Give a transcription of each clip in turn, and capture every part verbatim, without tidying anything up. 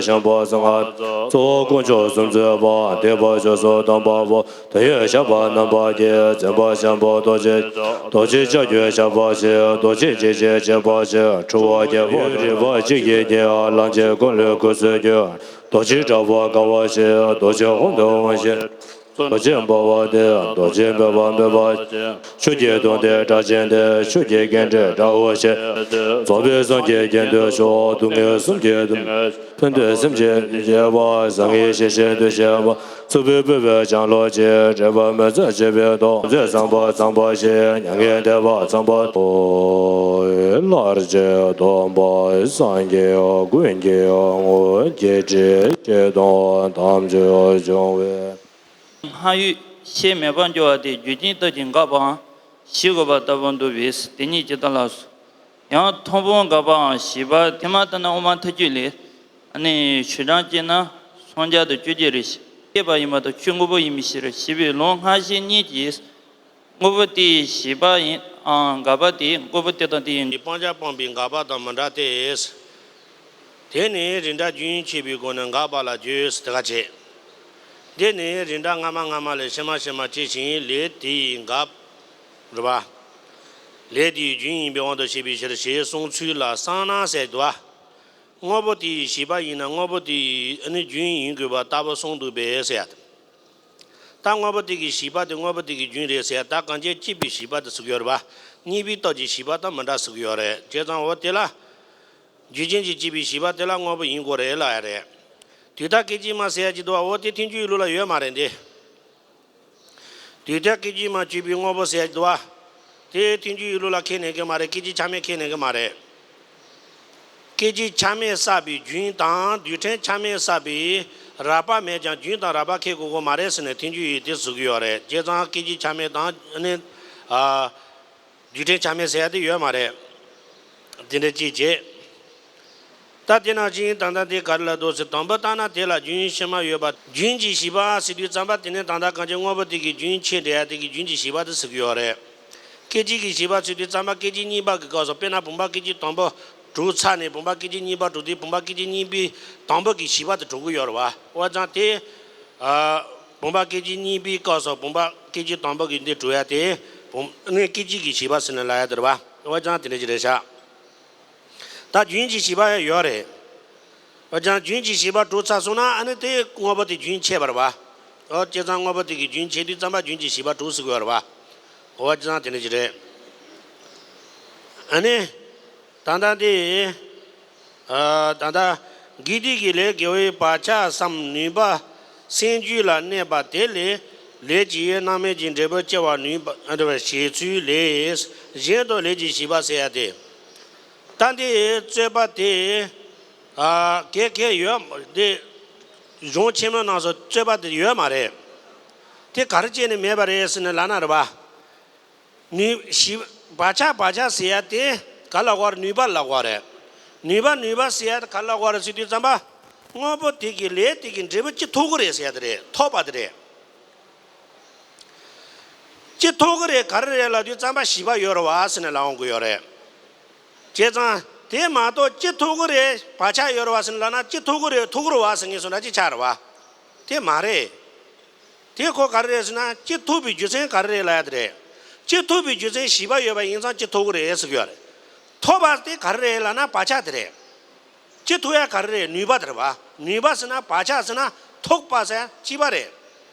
ཤམ་བྷ་སང་ཧ། གཙོ་བོ་དཀོན་མཆོག་གསུམ་མཛད་པ། ཐེག་པ་བཅུ་གསུམ་དམ་པ་པོ། དོན་ཡོད་ཞགས་པ་རྣམ་པ་བརྒྱད། འཛིན་པ་ཤམ་བྷ་རྡོ་རྗེ། རྡོ་རྗེ་ལྕགས་ཀྱུ་ཞགས་པ་བཞི། རྡོ་རྗེ་འཇིགས་བྱེད་བྱེད་པ་བཞི། ཁྲོ་བོ་རྒྱལ་པོ་རིམ་པ་གཅིག་གིས་ཉེ་བར་ལངས་བྱེད་འཁོར་ལོས་བསྐོར་སྲིད་རྒྱུ། རྡོ་རྗེ་དྲག་པོ་དགའ་བ་བཞི། རྡོ་རྗེ་ཧོར་འདུལ་དབང་བཞི། རྡོ་རྗེ་འབར་བ་སྟེ། རྡོ་རྗེ་འབར་བ་འབར་བ། ཆོས་ཀྱི་དུང་སྟེ་སྒྲ་ཆེན་ཏེ། ཆོས་ཀྱི་རྒྱན་སྤྲས་དགྲ་བོ་ཆེ། རྫོགས་པའི་སངས་རྒྱས་རྒྱན་དུ་ཞུགས། སྡུག་བསྔལ་གསུམ་གྱི་སྡུག་བསྔལ། ཕན་བདེ་སེམས་ཅན་བྱེད་པ། བཟང་ངན་ཞི་ཞིང་དུལ་བྱེད་པ། ཚུགས་པའི་སྤོབས་པའི་ལྕང་ལོ་ཆེ། དྲེགས་པ་མི་བཟད་བྱེད་པའི་མདོག་དམ་ཚིག་གཙང་པ་གཙང་བ་ཞིག་ཉམས་ངན་དད་པ་གཙང་པ། ལྷར་བཅས་སྟོན་པ་སངས་རྒྱས་ཀུན་གྱི་ངོ་བོ། བརྒྱད་ཁྲི་བརྒྱད་སྟོང་དམ་ཆོས་འབྱུང་བའི། སྔགས་ཡུལ་ཤེས་མེད་པར་འགྱུར་བ་སྟེ། རྒྱུ་རྐྱེན་སྟོབས་ཀྱིས་འགགས་པའང་ཞི་དགོས་པ་ལྟ་བུར་འདུག་པས། དེ་ཉིད་ཇི་ལྟར་ལགས་སོ། ཡང་མཐོང་སྤང་འགགས་པའང་ཞི་བ། ཐེངས་མ་ལྟར་ན་དབུ་མ་ཐལ་འགྱུར་ལས། ཨ་ནི་ཆོས་གྲངས་བཅད་ན་སུམ་བརྒྱ་དང་བཅོ་བརྒྱད་རེ་ཞིག་སྐྱེས་པ་ཡིན་པ་དང་ཆོས་དངོས་པོ་ཡིན་པའི་ཕྱིར། ཞི་བའི་ལུང་སྔ་ཕྱི་གཉིས་ཀྱིས་དངོས་པོ་དེའི་ཞི་བ་ཡིན་ཨང་འགག་པ་དེ་དངོས་པོ་དེ་དང་དེ་ཡིན། སྤང་བྱ་སྤངས་པས་འགགས་པ་དང་མི་འདྲ་སྟེ། དེ་ནི་རིགས་འདྲ་རྒྱུན་ཆད་པའི་སྒོ་ནས་འགགས་པ་ལ་བརྗོད་དེ་ག་བྱེད། འདི་ནི་རིགས་འདྲ་སྔ་མ་སྔ་མ་ལས་ཕྱི་མ་ཕྱི་མ་སྐྱེ་ཞིང་ལས་དེ་ཡིས་འགག་རེད་པ། ལས་དེའི་རྒྱུན་ཡིན་པའི་དབང་དུ་བྱས་པའི་ཕྱིར་ཞེས་གསུངས་ཚུལ་ལ་གསང་སྔགས་ཟེར་འདུག་པ། དངོས་པོ་དེའི་ཞི་བ་ཡིན་ན་དངོས་པོ་དེའི་ནི་རྒྱུན་ཡིན་དགོས་པ་ལྟ་བུ་གསུངས་འདུག་པས་ཟེར་ཡ། ད་དངོས་པོ་དེ་གི་ཞི་བ་དེ་དངོས་པོ་དེ་གི་རྒྱུན་རེད་ཟེར་ཡ། ད་གང་ཅི་སྐྱེས་པའི་ཞི་བ་དེ་ཟེར་གྱི་ཡོད་རེད་པ། གཉིས་པའི་སྟོབས་ཀྱིས་ཞི་བ་དང་མི་འདྲ་ཟེར་གྱི་ཡོད་རེད། བྱས་ཙང་འོ་དེ་ལ། རྒྱུ་རྐྱེན་གྱིས་སྐྱེས་པའི་ཞི་བ་དེ་ལ་དངོས་པོ་ཡིན་དགོས་རེད་ལབ་ཡ་རེད། དུས་མཐའ་སྐད་ཅིག་མ་ཟེར་ཡ་ཅིག་འདུག་པ། འོ་དེ་ཐལ་འགྱུར་ཡིག་ལུགས་ལ་ཡོད་མ་རེད་འདི། དུས་མཐའ་སྐད་ཅིག་མ་གྱུར་པའི་དངོས་པོ་ཟེར་ཡ་ཅིག་འདུག་པ། དེ་ཐལ་འགྱུར་ཡིག་ལུགས་ལ་ཁས་ལེན་གྱི་མ་རེད། སྐད་ཅིག་ཆ་མེད་ཁས་ལེན་གྱི་མ་རེད། སྐད་ཅིག་ཆ་མེད་བསགས་པའི་རྒྱུན་དང་། རྡུལ་ཕྲན་ཆ་མེད་བསགས་པའི་རགས་པ་མེད་ཀྱང་རྒྱུན་དང་རགས་པ་ཁས་དགོས་དགོས་མ་རེད་ཟེར་ནས་ཐལ་འགྱུར་ཡིག་དེ་བཟོ་གི་ཡོད་རེད། བྱས་ཙང་སྐད་ཅིག་ཆ་མེད་དང་ནི། ཨ། རྡུལ་ཕྲན་ཆ་མེད་ཟེར་ཡ་དེ་ཡོད་མ་རེད། དེ་འདྲ་ཅིག་བྱེད། ད་དེ་ནང་བཞིན་ད་ལྟ་དེ་ག་རེ་ལབ་འདུག་ཟེར། དང་པོ་ལྟར་ན་དེ་ལ་རྒྱུན་ཕྱི་མ་ཡོད་པ། རྒྱུན་གྱི་ཞི་བ་ཟེར་དུས་ཙམ་པ་དེ་ནི་ད་ལྟ་གང་ཅི་དངོས་པོ་དེ་གི་རྒྱུན་ཆད་འགྲོ་ཡ་དེ་གི་རྒྱུན་གྱི་ཞི་བ་དེ་ཟེར་གྱི་ཡོད་རེད། སྐད་ཅིག་གི་ཞི་བ་ཟེར་དུས་ཙམ་པ་སྐད་ཅིག་གཉིས་པ་གི་སྐབས་སུ། དཔེར་ན་བུམ་པ་སྐད་ཅིག་དང་པོ་གྲུབ་ཚར་ནས་བུམ་པ་སྐད་ཅིག་གཉིས་པ་གྲུབ་དུས། བུམ་པ་སྐད་ཅིག་གཉིས་པའི་དང་པོ་གི་ཞི་བ་དེ་གྲུབ་ཀྱི་ཡོད་རེད་པ། འོ་ཙང་དེ། ཨ། བུམ་པ་སྐད་ཅིག་གཉིས་པའི་སྐབས་སུ་བུམ་པ་སྐད་ཅིག་དང་པོ་གི་འདི་གྲུབ་ཡ་དེ་བུམ། ནི་སྐད་ཅིག་གི་ཞི་བ་ཟེར་ནས་ལབ་ཡ་དེ་རེད་པ། འོ་ཙང་དེ་འདྲ་ཅིག་རེད་ཤག་ད་རྒྱུན་གྱི་ཞི་བ་ཡང་ཡོད་རེད། འོ་ཙང་རྒྱུན་གྱི་ཞི་བ་གྲུབ་ཚར་སོང་ན་ཨ་ནི་དེ་དངོས་པོ་དེ་རྒྱུན་ཆད་པ་རེད་པ། འོ་བྱས་ཙང་དངོས་པོ་དེ་གི་རྒྱུན་ཆད་དུས་ཙམ་པ་རྒྱུན་གྱི་ཞི་བ་གྲུབ་ཟེར་གྱི་ཡོད་རེད་པ། འོ་བྱས་ཙང་དེ་འདྲ་ཅིག་རེད། ཨ་ནི། ད་ལྟ་འདི། ཨ། ད་ལྟ་དགེ་སྡིག་གི་ལས་དགེ་བའི་བག་ཆགས་སམ་ནུས་པ་སེམས་རྒྱུད་ལ་གནས་པ་དེ་ལས་ལས་ཀྱི་སྣང་མེད་ཀྱི་འབྲས་བུ་སྐྱེ་བར་ནུས་པ་བྱེད་ཚུལ་ལས། གཞན་དུ་ལས་ཀྱི་ཞི་བ་ཟེར་ཡ་དེ། ད་འདི་རྩོད་པ་དེ། ཨ། གལ་གལ་ཡོད་དེ། གཞུང་ཆེན་མོའི་ནང་སུ་རྩོད་པ་དེ་ཡོད་མ་རེད། དེ་ག་རེ་བྱས་ནས་མེད་པ་རེད་ཟེར་ནས་ལབ་ན་རེད་པ། ནུས། ཞི། བག་ཆགས་བག་ཆགས་ཟེར་ཡ་དེ་ག་ལ་གོ་རེད། ནུས་པ་ལ་གོ་རེད། ནུས་པ་ནུས་པ་ཟེར་ཡ་དེ་ག་ལ་གོ་རེད་ཟེར་དུས་ཙམ་པ། དངོས་པོ་དེ་གི་ལས་དེ་གི་འབྲས་བུ་ཅི་ཐོབ་ཀྱི་རེད་ཟེར་ཡ་དེ་རེད། ཐོབ་པ་དེ་རེད། ཅི་ཐོབ་ཀྱི་རེད། ག་རེ་རེད་ལབ་དུས་ཙམ་པ་ཞི་བ་ཡོད་རེད་པ་ཟེར་ནས་ལབ་འོང་གི་ཡོད་རེད། བྱས་ཙང་དེ་མ་གཏོགས་ཅི་ཐོབ་ཀྱི་རེད། བག་ཆགས་ཡོད་རེད་པ་ཟེར་ནས་ལབ་ན་ཅི་ཐོབ་ཀྱི་རེད། ཐོབ་ཀྱི་རེད་པ་ཟེར་མཁན་སུ་འདྲ་ཅིག་ཆགས་རེད་པ། དེ་མ་རེད། དེ་ཁོ་ག་རེ་རེད་ཟེར་ན། ཅི་ཐོབ་པའི་རྒྱུ་མཚན་ག་རེ་རེད་ལབ་ཡ་དེ་རེད། ཅི་ཐོབ་པའི་རྒྱུ་མཚན་ཞི་བ་ཡོད་པ་ཡིན་ཙང་ཅི་ཐོབ་ཀྱི་རེད་ཟེར་གྱི་ཡོད་རེད། ཐོབ་པ་དེ་ག་རེ་རེད་ལབ་ན་བག་ཆགས་དེ་རེད། ཅི་ཐོབ་ཡ་ག་རེ་རེད། ནུས་པ་དེ་རེད་པ། ནུས་པ་ཟེར་ན་བག་ཆགས་ཟེར་ན་ཐོབ་པ་ཟེར་ཡ་གཅིག་པ་རེད།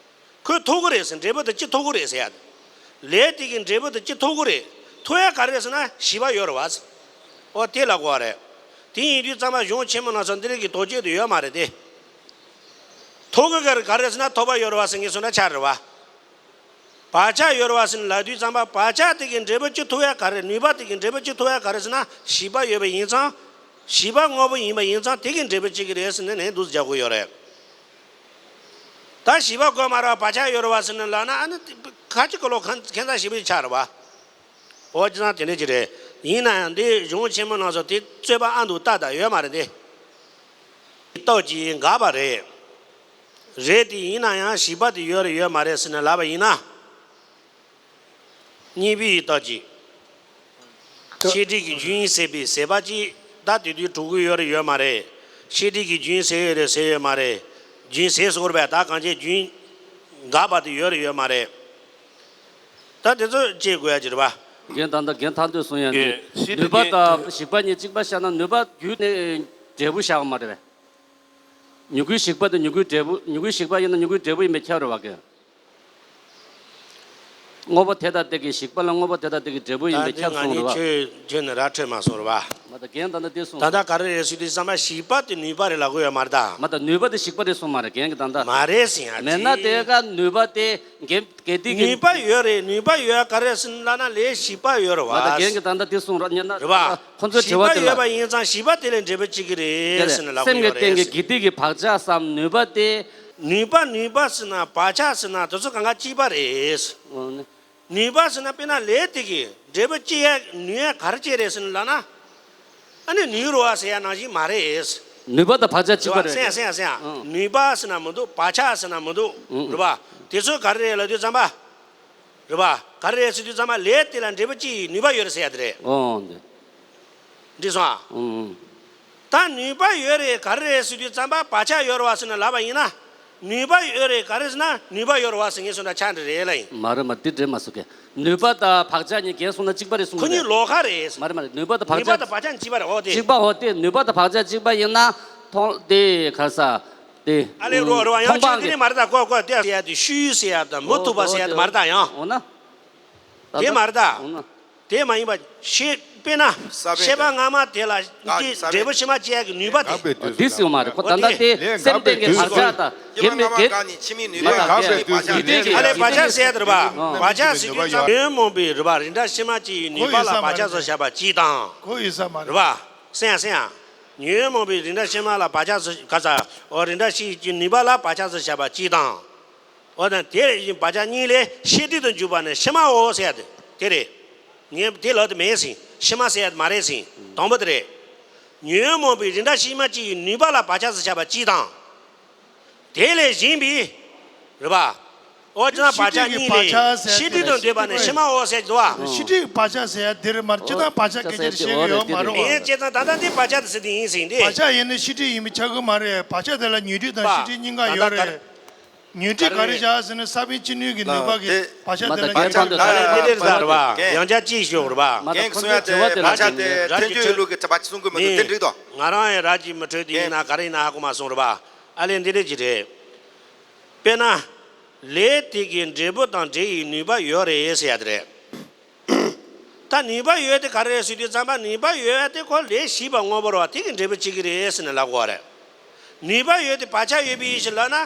ཁོས་ཐོབ་ཀྱི་རེད་ཟེར། འབྲས་བུ་དེ་ཅི་ཐོབ་ཀྱི་རེད་ཟེར་ཡ་དེ། ལས་དེ་གི་འབྲས་བུ་དེ་ཅི་ཐོབ་ཀྱི་རེད། ཐོབ་ཡ་ག་རེ་རེད་ཟེར་ན་ཞི་བ་ཡོད་རེད་པ། འོ་དེ་ལ་གོ་བ་རེད། དེ་ཡིན་དུས་ཙམ་པ་གཞུང་ཆེན་མོ་ནང་སུ་འདི་རིགས་ཀྱི་དོགས་གཅོད་དེ་ཡོད་མ་རེད་དེ། ཐོབ་ཀྱི་ག་རེ་ག་རེ་ཟེར་ན་ཐོབ་པ་ཡོད་རེད་པ་ཟེར་མཁན་སུ་འདྲ་ཆགས་རེད་པ། བག་ཆགས་ཡོད་རེད་པ་ཟེར་ནས་ལབ་དུས་ཙམ་པ། བག་ཆགས་དེ་གི་འབྲས་བུ་ཅི་ཐོབ་ཡ་ག་རེ། ནུས་པ་དེ་གི་འབྲས་བུ་ཅི་ཐོབ་ཡ་ག་རེ་ཟེར་ན་ཞི་བ་ཡོད་པ་ཡིན་ཙང་། ཞི་བ་དངོས་པོ་ཡིན་པ་ཡིན་ཙང་དེ་གི་འབྲས་བུ་གཅིག་གི་རེད་ཟེར་ནས་ནན་དུ་རྒྱག་དགོས་ཡོད་རེད། ད་ཞི་བ་དགོས་མ་རེད་པ། བག་ཆགས་ཡོད་རེད་པ་ཟེར་ནས་ལབ་ན་ཨ་ནི་ཁ་ཅིག་གི་ལོ་ཁ་ཁེ་མཚར་ཞེ་པོ་ཆགས་རེད་པ། འོ་ཅི་ཙང་དེ་འདྲ་ཅིག་རེད། ཡིན་ན་ཡང་འདི་གཞུང་ཆེན་མོ་ནང་སུ་དེ་རྩོད་པ་ཨ་འདུག་ཏག་ཏག་ཡོད་མ་རེད་དེ། སྟོབས་ཀྱིས་འགགས་པ་རེད། རེད་དེ་ཡིན་ན་ཡང་ཞི་བ་དེ་ཡོད་རེད་ཡོད་མ་རེད་ཟེར་ནས་ལབ་པ་ཡིན་ན། གཉིས་པའི་སྟོབས་ཀྱིས། ཤེས་སྒྲིབ་ཀྱི་རྒྱུན་ཟད་པའི་ཟད་པ་ཅིག་ད་དེ་དུས་གྲུབ་ཀྱི་ཡོད་རེད་ཡོད་མ་རེད། བཤད་ཁྲིད་ཀྱི་རྒྱུན་ཟེར་ཡོད་རེད་ཟེར་ཡོད་མ་རེད། རྒྱུན་ཟེར་སོང་རེད་པས། ད་གང་ཅི་རྒྱུན་འགག་པ་དེ་ཡོད་རེད་ཡོད་མ་རེད། ད་དེ་ཚོ་བཅད་དགོས་ཡ་ཅིག་རེད་པ། རྒན་ད་ལྟ་རྒན་ཐར་འདོད་གསུང་ཡ་འདི། ཡོད། ཤེས་ནུས་པ་དེ་དང་ཞིག་པ་གཉིས་གཅིག་པ་བཞག་ན་ནུས་པ་བརྒྱུད་ནས་འབྲས་བུ་བཞག་པ་མ་རེད་པས། མྱུ་གུའི་ཞིག་པ་དེ་མྱུ་གུའི་འབྲས་བུ། མྱུ་གུའི་ཞིག་པ་ཡིན་ན་མྱུ་གུའི་འབྲས་བུ་ཡིན་པས་ཁྱབ་རེད་པ་རྒན། དངོས་པོ་དེ་དང་དེ་གི་ཞིག་པ་ལ་དངོས་པོ་དེ་དང་དེ་གི་འབྲས་བུ་ཡིན་པས་ད་འདི་ཁྱབ་ང་གསུངས་རེད་པ། ཁྱོད་ཁྱོད་ནི་ར་འཕྲོད་མ་སོང་རེད་པ། མ་ད་རྒན་ད་ལྟ་དེ་གསུངས། ད་ལྟ་ག་རེ་རེད་ཟེར་དུས་ཙམ་པ་ཞིག་པ་དེ་ནུས་པ་རེད་ལབ་དགོས་ཡོད་མ་རེད་ད། མ་ད་ནུས་པ་དེ་ཞིག་པ་རེད་གསུངས་མ་རེད་རྒན་གྱིས་ད་ལྟ། མ་རེད་ཟེར་ཡ་མེད་ན་ཅིག་དེ་ག་ནུས་པ་དེ་རྒན་དགེ་སྡིག་གི་ནུས་པ་ཡོད་རེད། ནུས་པ་ཡོད་ག་རེ་ཟེར་ན་ལབ་ན་ལས་ཞིག་པ་ཡོད་རེད་པ། མ་ད་རྒན་གྱིས་ད་ལྟ་དེ་གསུངས་ར་ཉན་ན་རེད་པ། ཁོ་ཚོའི་དྲི་བ་དེ་ལ། ཞིག་པ་ཡོད་པ་ཡིན་ཙང་ཞིག་པ་དེ་ལས་འབྲས་བུ་སྐྱེ་གི་རེད་ཟེར་ནས་ལབ་གི་ཡོད་རེད། སེམས་ཀྱི་སྟེང་གི་དགེ་སྡིག་གི་བག་ཆགས་སམ་ནུས་པ་དེ། ནུས་པ་ནུས་པ་ཟེར་ན་བག་ཆགས་ཟེར་ན་དེ་ཚོ་གང་ག་གཅིག་པ་རེད། འོ་ནི། ནུས་པ་ཟེར་ན་དཔེར་ན་ལས་དེ་གི་འབྲས་བུ་སྐྱེ་ཡ་ནུས་ཡ་ག་རེ་བྱས་རེད་ཟེར་ན་ལབ་ན། ཨ་ནི་ནུས་རོ་བ་ཟེར་ཡ་ནང་བཞིན་མ་རེད། ནུས་པ་དང་བག་ཆགས་གཅིག་པ་རེད། སེམས་སེམས་སེམས། ཨང་། ནུས་པ་ཟེར་ན་མི་འདུག་བག་ཆགས་ཟེར་ན་མི་འདུག་ཨང་། རེད་པ། དེ་ཚོ་ག་རེ་རེད་ལབ་དུས་ཙམ་པ། རེད་པ། ག་རེ་རེད་ཟེར་དུས་ཙམ་པ་ལས་དེ་ལ་འབྲས་བུ་སྐྱེ་ཡི་ནུས་པ་ཡོད་རེད་ཟེར་ཡ་དེ་རེད། ཨོ་འདི། འགྲིག་སོང་ཨ། ཨང་། ད་ནུས་པ་ཡོད་རེད་ག་རེ་རེད་ཟེར་དུས་ཙམ་པ་བག་ཆགས་ཡོད་རེད་བ་ཟེར་ན་ལབ་པ་ཡིན་ན། ནུས་པ་ཡོད་རེད་ག་རེ་ཟེར་ན་ནུས་པ་ཡོད་རེད་བ་ཟེར་ངས་གསུངས་ན་ཆགས་འདྲ་རེད་ལ་ཡིན། མ་རེད་མ་འདི་འདྲེས་མ་སོང་གས། ནུས་པ་དང་བག་ཆགས་གཉིས་རྒན་གསུངས་ན་གཅིག་པ་རེད་གསུངས་ཁོ་གཉིས་རེད། ལོགས་ཀ་རེད། མ་རེད་མ་རེད་ནུས་པ་དང་བག་ནུས་པ་ཆགས། དང་བག་ཆགས་གཅིག་པ་རེད་འོ་དེ། གཅིག་པ་འོ་དེ་ནུས་པ་དང་བག་ཆགས་གཅིག་པ་ཡིན་ན། མཐོང་དེ་ག་ས། དེ། ཨ་ལས་རོ་རོ་ཡང་མཐོང་སྤང་ཆོས་འདི་གི་ནི་མ་རེད་ད་ཀོ་ཀོ་དེ་ཟེར་ཡ་དེ་ཤུལ་ཟེར་ཡ་དང་མི་ཐུབ་པ་ཟེར་ཡ་དེ་མ་རེད་ད་ཡང་། འོ་ན། དེ་མ་རེད་ད། འོ་ན། དེ་མ་ཡིན་པ་ཤེས་དཔེར་ན། ཤེས་པ་སྔ་མ་དེ་ལ་འདི་འབྲས་བུ་ཕྱི་མ་སྐྱེ་ཡ་གི་ནུས་པ་དེ། འདི་ཟེར་མ་རེད་ཁོ་ད་ལྟ་དེ་སེམས་ལྡན་གྱི་བག་ཆགས་དང་དེ་མི་དགེ། མ་དང་དགེ་སྡིག་གི་ཨ་ལས་བག་ཆགས་ཟེར་དེ་རེད་པ། བག་ཆགས་ཟེར་དུས་ཙམ་ཉོན་མོངས་པའི་རེད་པ་རིགས་འདྲ་ཕྱི་མ་སྐྱེ་ཡི་ནུས་པ་ལ་བག་ཆགས་སུ་བཞག་པ་གཅིག་དང་། ཁོ་ཡིན་ས་མ་རེད། རེད་པ། སེམས་ཡ་སེམས་ཡ། ཉོན་མོངས་པའི་རིགས་འདྲ་ཕྱི་མ་ལ་བག་ཆགས་སུ་ག་ས་འོ་རིགས་འདྲ་ཕྱི་ཡི་ནུས་པ་ལ་བག་ཆགས་སུ་བཞག་པ་གཅིག་དང་། འོ་ན་དེ་ཡི་བག་ཆགས་གཉིས་ལས་ཤེས་སྒྲིབ་ཏུ་འཇུག་པ་ནི་ཕྱི་མའོ་ཟེར་ཡ་དེ་དེ་རེད། ངས་དེ་ལབ་དེ་མེད་ཟིན་ཕྱི་མ་ཟེར་ཡ་དེ་མ་རེད་ཟིན་དང་པོ་དེ་རེད། ཉོན་མོངས་པའི་རིགས་འདྲ་ཕྱི་མ་གཅིག་ཡི་ནུས་པ་ལ་བག་ཆགས་སུ་བཞག་པ་གཅིག་དང་། དེ་ལས་གཞན་པའི། རེད་པ། འོ་ཅི་ན་བག་ཆགས་གཉིས་ལས་ཤེས་སྒྲིབ་ཏུ་འདོད་པ་ནི་ཕྱི་མའོ་ཟེར་གྱི་འདུག་བ། ཤེས་སྒྲིབ་བག་ཆགས་ཟེར་ཡ་འདི་རེད་མ་རེད་སྤྱིར་བཏང་བག་ཆགས་སྐད་ཆ་བཤད་གི་ཡོད་མ་རེད་བ། ཡིན་སྤྱིར་བཏང་ད་ལྟ་འདི་བག་ཆགས་དེ་ཟེར་དེ་ཡིན་ཟིན་ཏེ། བག་ཆགས་ཡིན་ན་ཤེས་སྒྲིབ་ཡིན་པས་ཁྱབ་གི་མ་རེད་བག་ཆགས་དེ་ལ་ཉོན་སྒྲིབ་དང་ཤེས་སྒྲིབ་གཉིས་ཀ་ཡོད་རེད། ཉོན་སྒྲིབ་ག་རེ་བཞག་ཟེར་ན་ས་བོན་ཕྱི་སྣོད་ཀྱི་ནུས་པ་གིས་བག་ཆགས་དེ་ལ་ཉོན་སྒྲིབ་དེ་རེད་ཟེར་བ་ཡང་བསྐྱར་གཅིག་ཞུ་རེད་པ། རྒན་གསུང་ཡ་དེ་བག་ཆགས་དེ་ཐལ་འགྱུར་ལུགས་ཀྱི་བྱ་བ་གསུང་གི་མི་འདུག་དེ་འགྲིག་དོ། ང་རང་ཡང་ར་གྱི་མི་འཕྲོད་དེ་ཡིན་ན་ག་རེ་ཡིན་ན་ཧ་གོ་མ་སོང་རེད་པ། ཨ་ལས་འདི་འདྲས་ཅིག་རེད། དཔེར་ན། ལས་དེ་གི་འབྲས་བུ་དང་འབྲས་ཡི་ནུས་པ་ཡོད་རེད་ཟེར་ཡ་དེ་རེད། ད་ནུས་པ་ཡོད་དེ་ག་རེ་རེད་ཟེར་དུས་ཙམ་པ་ནུས་པ་ཡོད་དེ་ཁོ་ལས་བྱས་པ་དངོས་པོ་རེད་བ་དེ་གི་འབྲས་བུ་སྐྱེ་གི་རེད་ཟེར་ནས་ལབ་དགོས་པ་རེད། ནུས་པ་ཡོད་དེ་བག་ཆགས་ཡོད་པའི་ཕྱིར་ལབ་ན།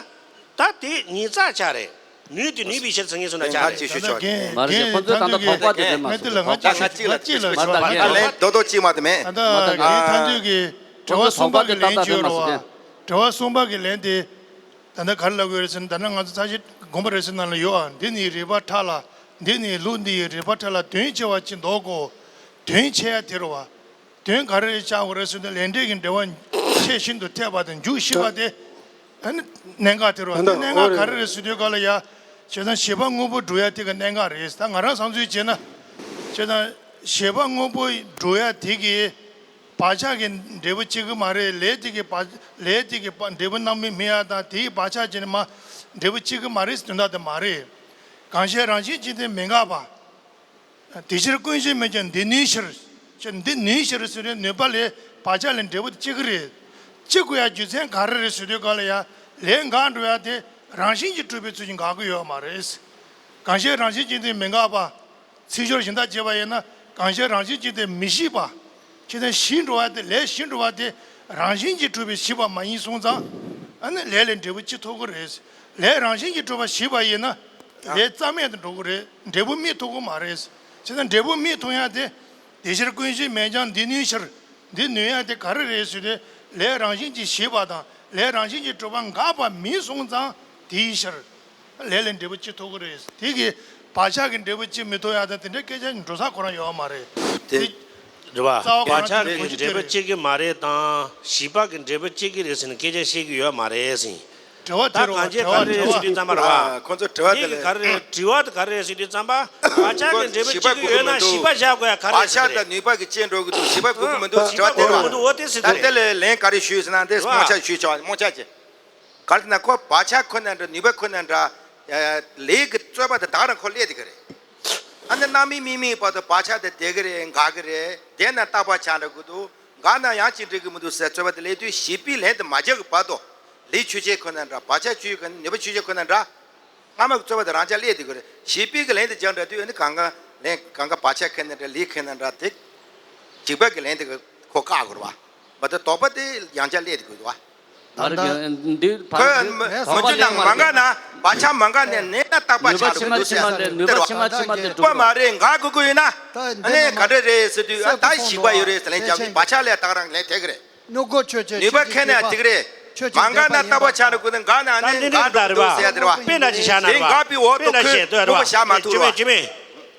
ད་དེ་ཉིས་བརྩེགས་ཆ་རེད། ནུས་དེ་ནུས་པའི་ཕྱིར་ཚིག་ངན་སོང་ན་ཆ་རེད། ད་ལྟ་རྒན་མ་རེད་རྒན་ཁོ་ཚོས་ད་ལྟ་ཐམས་ཅད་དོགས་པ་དེ་ཀྱི་དྲན་མ་ང་དེ་ལ་ང་ཅིག་ཞུ་ང་ཅིག་ལ་ཅིག་ལ་མ་ད་ཞུ་རྒན་ཨ་ལན་རྡོག་རྡོག་ཅིག་མ་དེ་མེད། ད་ལྟ་མ་ད་རྒན་ཐམས་ཅད་ཀྱི་དྲི་བ་གསུམ་པ་གི་ལན་བརྗོད་རོགས་ཨ། དྲི་བ་གསུམ་པ་གི་ལན་དེ། ད་ལྟ་ག་རེ་ལབ་དགོས་རེད་ཟེར་ན་ད་ལྟ་ང་ཚོ་ཚ་ཤེས་དགོངས་པ་རེད་ཟེར་ན་ལ་ཡོད་ཨ། འདི་ནི་རིགས་པ་ཕྲ་ལ་འདི་ནི་ལུགས་འདི་ཡི་རིགས་པ་ཕྲ་ལ་དོན་ཆེ་བ་ཅིག་འདོགས་དགོས། དོན་ཆེ་ཡ་དེ་རེད་བ། དོན་ག་རེ་བཅའ་དགོས་རེད་ཟེར་ན་ལས་འབྲས་ཀྱི་འབྲེལ་བ་ཆེས་ཤིན་ཏུ་འཐད་པ་དང་མཇུག་ཞི་བ་དེ་ཨ་ནི་གནད་འགག་དེ་རེད་བ། དེ་གནད་འགག་ག་རེ་རེད་ཟེར་དུས་ག་ལ་ཡ་བྱས་ཙང་བྱེད་པ་དངོས་པོ་སྒྲུབ་ཡ་དེ་ག་གནད་འགག་རེད། ད་ང་རང་བསམ་ཚུལ་བྱས་ན་བྱས་ཙང་བྱེད་པ་དངོས་པོ་སྒྲུབ་ཡ་དེ་གི་བག་ཆགས་ཀྱི་འབྲས་བུ་སྐྱེ་གི་མ་རེད། ལས་དེ་གི་བག་ལས་དེ་གི་བག་འབྲས་བུ་རྣམ་སྨིན་སྨིན་ཡ་དང་དེའི་བག་ཆགས་བྱས་ནས་མ་འབྲས་བུ་སྐྱེ་གི་མ་རེད་དོན་དག་དེ་མ་རེད། གང་ཞིག་རང་བཞིན་གྱིས་དེ་མི་འགག་པ། དེ་ཕྱིར་ཀུན་གཞི་མེད་ཀྱང་འདི་ནུས་ཕྱིར། ཅེས་འདི་ནུས་ཕྱིར་ཟེར་བའི་ནུས་པ་ལས་བག་ཆགས་ལས་འབྲས་བུ་དེ་སྐྱེ་གི་རེད། སྐྱེ་དགོས་ཡ་རྒྱུ་མཚན་ག་རེ་རེད་ཟེར་དུས་ག་ལ་ཡ་ལས་འགག་འགྲོ་ཡ་དེ་རང་བཞིན་གྱིས་གྲུབ་པའི་ཚུལ་གྱིས་འགག་གི་ཡོད་མ་རེད། གང་ཞིག་རང་བཞིན་གྱིས་དེ་མི་འགག་པ། ཚིག་སྦྱོར་གཞན་དག་བྱས་པ་ཡིན་ན་གང་ཞིག་རང་བཞིན་གྱིས་དེ་མི་ཞི་བ། ཅེས་དེ་ཞི་འགྲོ་བ་དེ་ལས་ཞི་འགྲོ་བ་དེ་རང་བཞིན་གྱིས་གྲུབ་པའི་ཞི་བ་མ་ཡིན་སོང་ཙང་། ཨ་ནི་ལས་ལས་འབྲས་བུ་ཅི་ཐོབ་ཀྱི་རེད། ལས་རང་བཞིན་གྱིས་གྲུབ་པ་ཞི་བ་ཡིན་ན། ལས་རྩ་མེད་དུ་འགྲོ་གི་རེད། འབྲས་བུ་སྨིན་ཐུབ་ཀྱི་མ་རེད། བྱས་ཙང་འབྲས་བུ་སྨིན་ཐུབ་ཡ་དེ། དེ་ཕྱིར་ཀུན་གཞི་མེད་ཀྱང་འདི་ནུས་ཕྱིར། འདི་ནུས་ཡ་དེ་ག་རེ་རེད་ཟེར་ཏེ། ལས་རང་བཞིན་གྱིས་ཞི་བ་དང་ལས་རང་བཞིན་གྱིས་གྲུབ་པ་འགག་པ་མིན་སོང་ཙང་དེའི་ཕྱིར། ལས་ལས་འབྲས་བུ་ཅི་ཐོབ་ཀྱི་རེད། དེ་གི་བག་ཆགས་ཀྱི་འབྲས་བུ་ཅི་མི་ཐོབ་ཡ་དང་དེ་འདྲའི་སྐད་ཆ་འགྲོ་ས་ཁོ་རང་ཡོད་མ་རེད། དེ། རེད་བ། རྩ་བ་བག་ཆགས་ཀྱི་འབྲས་བུ་སྐྱེ་གི་མ་རེད་དང་ཞིག་པ་གི་འབྲས་བུ་སྐྱེ་གི་རེད་ཟེར་ནས་སྐད་ཆ་བཤད་གི་ཡོད་མ་རེད་ཟེར། དྲི་བ་དེ་རེད་བ། གང་ཅི་ག་རེ་ཟེར་དུས་ཙམ་པ་རེད་བ། ཁོ་ཚོ་དྲི་བ་དེ་ལ་ག་རེ་དྲི་བ་དེ་ག་རེ་ཟེར་དུས་ཙམ་པ། བག་ཆགས་ཀྱི་འབྲས་བུ་བྱེད་ཀྱི་ཡོད་ན་བྱིས་པ་བཞག་དགོས་ཡ་ག་རེ་ཟེར་གི་རེད། བག་ཆགས་དང་ནུས་པ་གི་རྐྱེན་འགྲོ་གི་འདུག་བྱིས་པ་དགོས་ཀྱི་མི་འདུག་བྱིས་པ་དགོས་ཀྱི་མི་འདུག་འོ་དེ་ཟེར་གི་རེད། ད་དེ་ལས་ལན་ག་རེ་ཞུས་ཟེར་ན་འདི་རེད་བ། རྨོངས་ཆ་ཞུས་ཆོག་རྨོངས་ཆ་ཅེ། ག་རེ་ཟེར་ན་ཁོ་བག་ཆགས་ཁོ་ན་འདྲ་ནུས་པ་ཁོ་ན་འདྲ། ལས་ཀྱི་རྩོལ་བ་དེ་དག་རང་ཁོ་སླེབས་དེ་གི་རེད། ཨ་ནི་སྣང་མིན་མིག་མིན་བར་དུ་བག་ཆགས་དེ་བསྡད་གི་རེད་འགག་གི་རེད་བསྡད་ན་རྟག་པ་ཆགས་འགྲོ་གི་འདུག་འགག་ན་ཡང་ཅི་འགྲིག་གི་མི་འདུག་ཟེར་རྩོལ་བ་དེ་སླེབས་དུས་བྱིས་པའི་ལན་དེ་མ་རྒྱག་གི་བར་དུ། ལས་ཆོས་ཅན་ཁོ་ན་འདྲ་བག་ཆགས་ཆོས་ཅན་ཁོ་ན་ནུས་པ་ཆོས་ཅན་ཁོ་ན་འདྲ། སྔ་མ་གི་རྩོལ་བ་དེ་རང་འཇགས་སླེབས་དེ་གི་རེད། བྱིས་པའི་གི་ལན་དེ་རྒྱག་འདྲ་དུས་ཨ་ནི་གང་ག་ལན་གང་ག་བག་ཆགས་ཁེ་ན་འདྲ་ལས་ཁེ་ན་འདྲ་དེ། འཇིགས་པ་གི་ལན་དེ་གི་ཁོ་བཀག་དགོས་རེད་བ། མ་གཏོགས་དོགས་པ་དེ་ཡང་བསྐྱར་སླེབས་དེ་དགོས་རེད་བ། ད་ལྟ་འདི་ཁོས་མ་བྱུང་ན་མ་འགག་ན་བག་ཆགས་མ་འགག་ནས་ནད་ན་རྟག་པ་ཆགས་འགྲོ་གི་འདུག་ཟེར་ཟེར་བ། ནུས་པ་མ་རེད་འགག་དགོས་ཀྱི་ཡོད་ན། ཨ་ནི་ག་འདྲ་རེད་ཟེར་དུས་ཨ་ད་ཞིག་པ་ཡོད་རེད་ཟེར་ལན་རྒྱག་གི་བག་ཆགས་ལས་ད་ག་རང་ལན་ཐེབས་གི་རེད། ནུས་པ་ཁེ་ན་ཡང་ཐིག་རེད། མ་འགག་ན་རྟག་པ་ཆགས་འགྲོ་དགོས་ན་འགག་ན་ནི་འགག་འགྲོ་གི་འདུག་ཟེར་ཡ་དེ་རེད་བ། དཔེ་འདྲ་ཅིག་བཞག་ན་རེད་བ། དེ་འགག་པའི་འོག་ཏུ་ཁོས་ནུས་པ་བཞག་མ་ཐུབ་རེད་བ། ཅི་མིན་